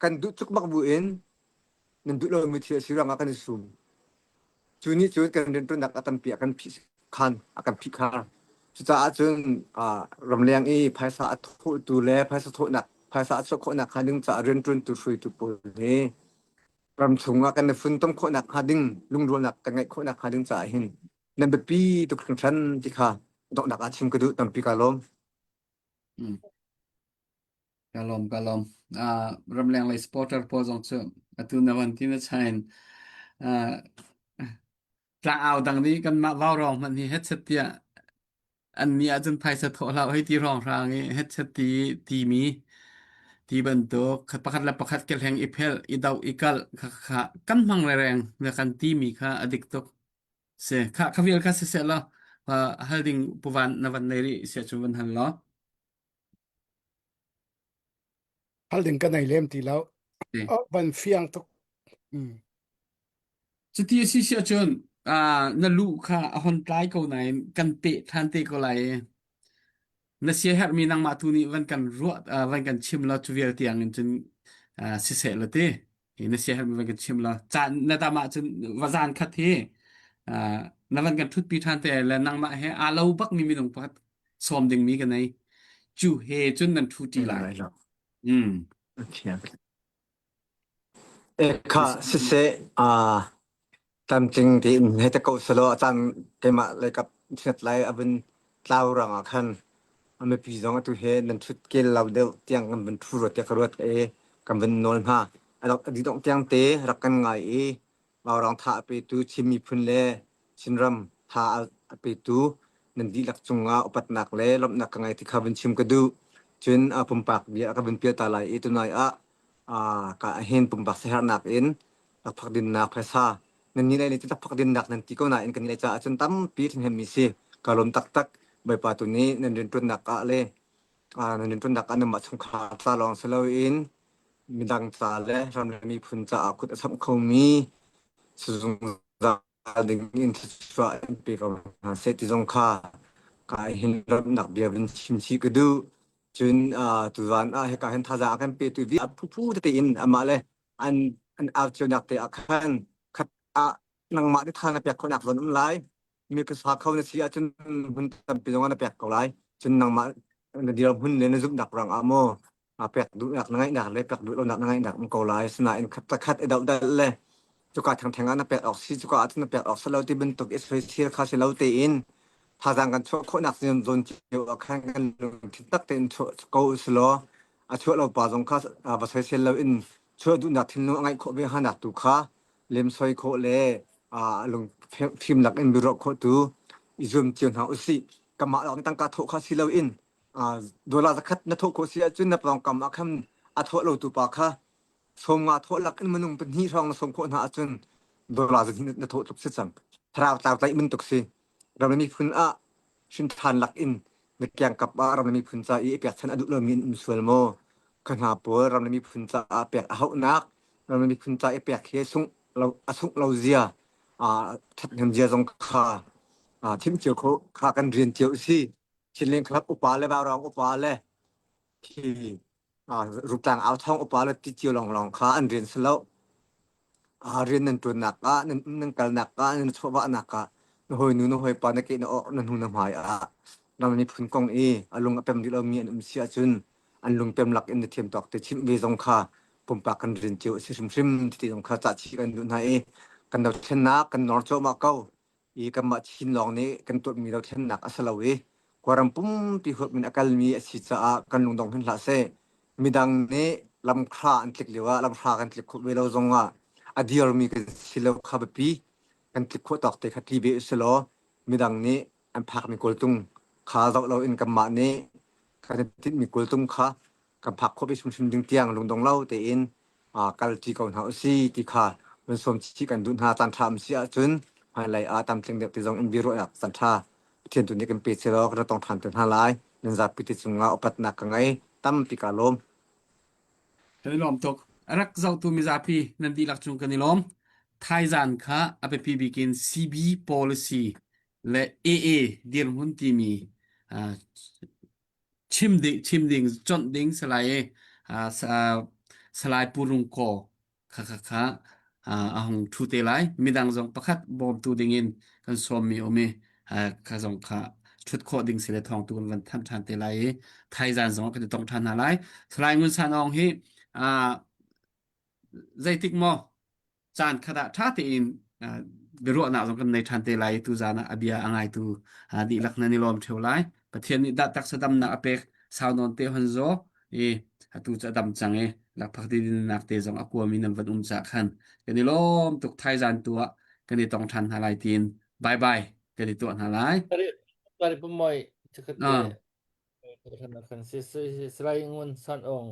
kan duh cukmak bu in nan duh lomi thil a si ruangah kan i sum. Cu nih cun kan rianṭuannak a tampi a kan phih khan a kan phih khar. Cucaah cun ramleng i phaisa a thawhtu le phaisa thawhnak phaisa a chuah khawhnak hnga ding caah rianṭuantu hruaitu pawl hi ramchung ah kan i funtom khawhnak hnga ding lungrualnak kan ngeih khawhnak hnga ding caah hin nan biapi tuk hringhran ti kha donghnak ah chim ka duh tampi ka lawm. Mm. Ka lawm, ka lawm. Uh, ramleng lei supporter pawl zong cu atu na van ti na chain uh, tlangau dang nih kanmah vaurawng hmanh hi headset tiah an nih ahcun phaisa thawh hlah hei ti hrawng hrang i headset ti timi ti bantuk khat pakhat le pakhat kehleng i phelh i doh i kalh kha kha kan hmang rereng na kan timi kha a dik tuk si kha kha vial kha siseh law hal ding puvan na van nei rih sia cu van hal law Hal ding ka nei lem ti lo. Oh, van fiang tuk. Mm. Cuti a si si ahcun uh, na lu kha a hon tlai ko nain kan peh ṭhan te ko lai i na siaherhmi nangmah tu nih van kan ruah uh, van kan chim law cu vial tiang in cun uh, siseh law ti hi na siaherhmi van kan chim law caan na dam ahcun va zan khat hi uh, na van kan ṭhutpi ṭhan te le nangmah he aa lo bakmi minung pakhat sawm dingmi ka nei cu he cun nan ṭhu ṭi lai. Mm. Kha siseh aa tlamtling tein hei te ko selaw a caan keimah leikap sinat lai a vun tlau ruangah khan a mipi zong atu he nan ṭhut kel lo deuh tiang kan vun ṭhu rua tiah ka ruat i kan vun nawl hna. A dih tiang te rak kan ngai i Vaurawng tha a petu Chin miphun le Chinram tha a petu nan dihlak cungah upatnak le lawmhnak ka ngei ti kha vun chim ka duh. Cun pumpak bia ka vun pial ta lai i tunai ah ka hin pumpak siaherhnak in lakphak dinnak phaisa nan nih lai nih lakphak dinnak nan ti ko nain kan nih caah cun tampi ṭhahnemmi si. Ka lawm taktak. Bawipa tu nih nan rianṭuannak ah le nan rianṭuannak ah nanmah chungkhar ca lawng si loin midang ca le ram le miphun caah kut a samh khomi si zungzal ding in thluachuah in pe ko hna seh ti zong kha ka hin ramnak bia vun chim chih ka duh. Cun tuzaan ah hika hin thazaang a kan petu vi a phuphu tete in amah le an an au cionak te ah khan khat ah nangmah nih tha na pek khawhnak zawn um lai. Mi ka sa kho na si ahcun hmun tampi zong ah na pek ko lai. Cun nangmah na dirhmun le na zumhnak ruang ah maw pek duhnak na ngeihnak le pek duh lonak na ngeihnak um ko lai. Asinain khat le khat i dohdalh le cuka thengtheng ah na pek awk si cuka ah cun na pek awk si lo ti bantuk i soisel kha si lo tein thazaang kan chuah khawhnak zawn cio ah khan kan lungthin tak tein chuah ko usih law a chuah lo pa zong kha va soisel lo in chuah duhnak thinlung a ngeih khawh ve hnganak tu kha lemsoi khawh le lung fimnak in biaruah khawh tu i zuam cio hna usih. Kamah lawng tangka thawh kha si loin dollar zakhat na thawh khawh si ahcun na pawngkam ah khan a thawh lo tu pa kha sawm nga thawh lak in minung pahnih hrawng na sawm khawh hna ahcun. Dollar na thawh tluk si cang. Thlarau tlau tlaih bantuk si. Ram le miphun ah hrinthan lak in na kiangkap ah ram le miphun ca i pekchan a duh lomi an um sual maw? Kha hna pawl ram le miphun caah pek a hauhnak, ram le miphun ca i pek hi sungh lo, a sungh lo zia, ṭhathnem zia zong kha thim cio kho kha kan rian cio a si. Chinleng Club upa le Vaurang upa le khi Rutlang au thawng upa le ti cio lawnglawng kha an rian si lo. Rian nan ṭuannak ah, nan nan kalnak ah, nan chawhvahnak ah, na hawinu na hawipa na ke na awk na hnu na hmai ah ram miphun kong i a lung a pem rih lomi an um si ahcun an lung pem lak in na thiam tawk te chimh ve zong kha pumpak kan rian cio a si hrimhrim ti zong kha cah chih kan duh hna i kan dothlennak kan nawr cuahmah ko. I kanmah Chin lawng nih kan tuahmi dothlennak a si lo i Kawlram pumpi huap in a kalmi a si caah kan lungdong hin hlah seh. Midang nih lamhra an tlik lio ah lamhra kan tlik khawh ve lo zong ah a dirmi kan si lo kha biapi kan tlik khawh tawk te kha tli ve usih law midang nih an phakmi kawltung kha zoh loin kanmah nih kan i tinhmi kawltung kha kan phak khawh ve hrimhrim ding tiang lungdong lo tein kalṭi ko hna usih ti kha van sawm chih kan duh hna. Caan ṭha um si ahcun hmailei ah tamtling deuh ti zong in biaruahnak caan ṭha Pathian tu nih kan pe selaw kan ra tong ṭhan te hna lai. Nan zapi te cungah upatnak ka ngei. Tampi kaa lawm. Kan i lawm tuk. A rak zohtu mizapi nan dihlak cung kan i lawm. Thaizan kha a biapi bik in CB policy le AA dirhmun timi chim ding chim ding chonh ding salai i Salai Pu Rung Kaw kha kha kha a hung ṭhu te lai. Midang zong pakhat bawmtu dingin kan sawmmi um i kha zong kha ṭhut khawh ding si le thawngtu kan van thanh ṭhan te lai i thaizan zong kan i tong ṭhan hna lai. Salai Ngun San Aung hi zeitik maw caan khat ah ṭha tein biaruahnak zong kan nei ṭhan te lai i tuzaan ah a bia a ngaitu dihlak nan i lawm ṭheo lai. Pathian nih dah taksa damnak a pek sau nawn te hon zaw i atu cu a dam cang i lakphak dinnak te zong a kuami nan van um cah khan kan i lawm tuk thaizaan tu ah kan i tong ṭhan hna lai tiin bye bye kan i tuah hna lai. Pari pumoi chakhat te kan si Salai Ngun San Aung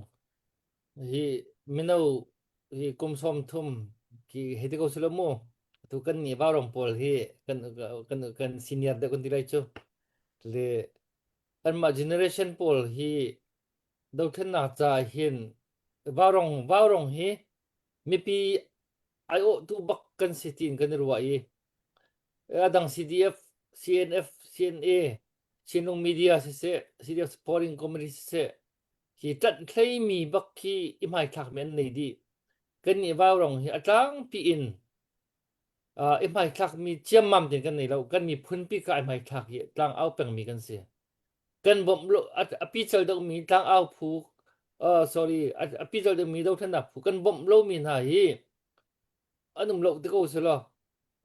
Hi mino hi kum 30 ki hei ti ko silo mu. Tu kan nih vaurawng pawl hi kan kan kan senior deuh kan ti lai cu. Le anmah generation pawl hi dothlennak ca hin vaurawng vaurawng hi mipi aiawhtu bak kan si tiin kan i ruah i a dang CDF, CNF, CNA, Chinlung Media siseh, CDF Supporting Committee siseh, Hi ṭanh-hleimi bak khi i hmaithlakmi an nei dih. Kannih vaurong hi a tlangpi in uh, i hmaithlakmi ciammam tein kan nei lo. Kan miphunpi kha ai hmaithlak i tlangau pengmi kan si. Kan bawmh lo a, a pical deuhmi tlangau phu uh, sorry a, a pical deuhmi dothlennak phu kan bawmh lomi hna hi an um lo ti ko selaw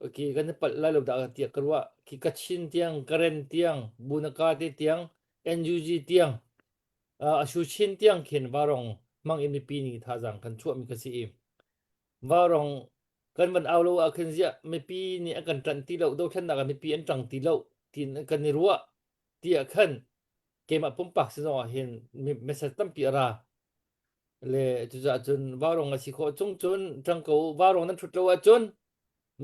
okay kan i palh lai lo dah tiah ka ruah khi Kachin tiang Karen tiang Bunaka te tiang NUG tiang a Shuchin tiang khin varong hmang in mipi nih thazaang kan chuahmi ka si i varong kan van au lo ah khin ziah mipi nih an kan ṭanh ti lo dothlennak ah mipi an ṭang ti lo tiin kan i ruah tiah khan keimah pumpak si zong ah hin message tampi a ra le cucaah cun vaurong a si khawh chung cun ṭang ko u vaurong nan ṭhut lo ahcun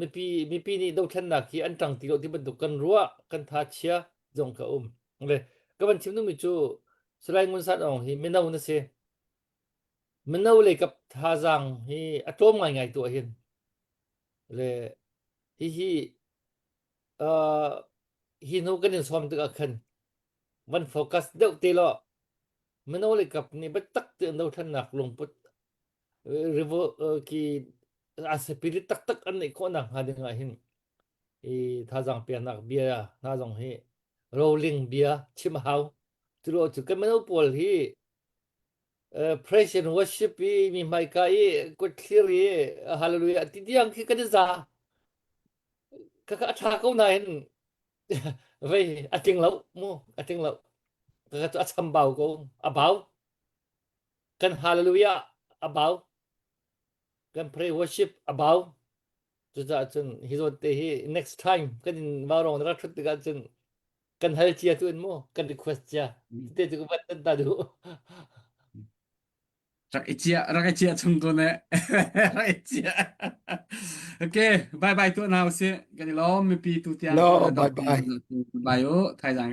mipi mipi nih dothlennak hi an ṭang ti lo ti bantuk kan ruah kan tha chia zong ka um le ka van chim duhmi cu Salai Ngun San Aung hi mino na si mino lei kap thazaang hi a tlawm ngaingai tu ahhin le hihi uh, hi hnu kan in sawm tikah khan van focus deuh te law mino le kap nih biatak tein dothlennak lungput revo ki a spirit taktak an neih khawh nak hnga ding ah hin i thazaang peknak bia hna zong hi rolling bia chim a hau culo cu kan mino pawl hi praise and worship i mi hmaika i kut thlir i hallelujah ti tiang khi kan i za ka a tha ko nain vei a tling lo mu a tling lo ka cu a chambau ko a bau kan hallelujah a bau kan pray worship a bau cucaah cun hi zawn te hi next time kan in vaurong na rak thut tikah cun kan hal cia tu in mu kan request cia te cu van tan ta duh. Rak i ciah, rak i ciah chung ko ne. Rak i ciah. Okay, bye bye tuah hna usih. Kan i lawm mipi tu tiang. Lo, bye bye. Bye u, thaizang.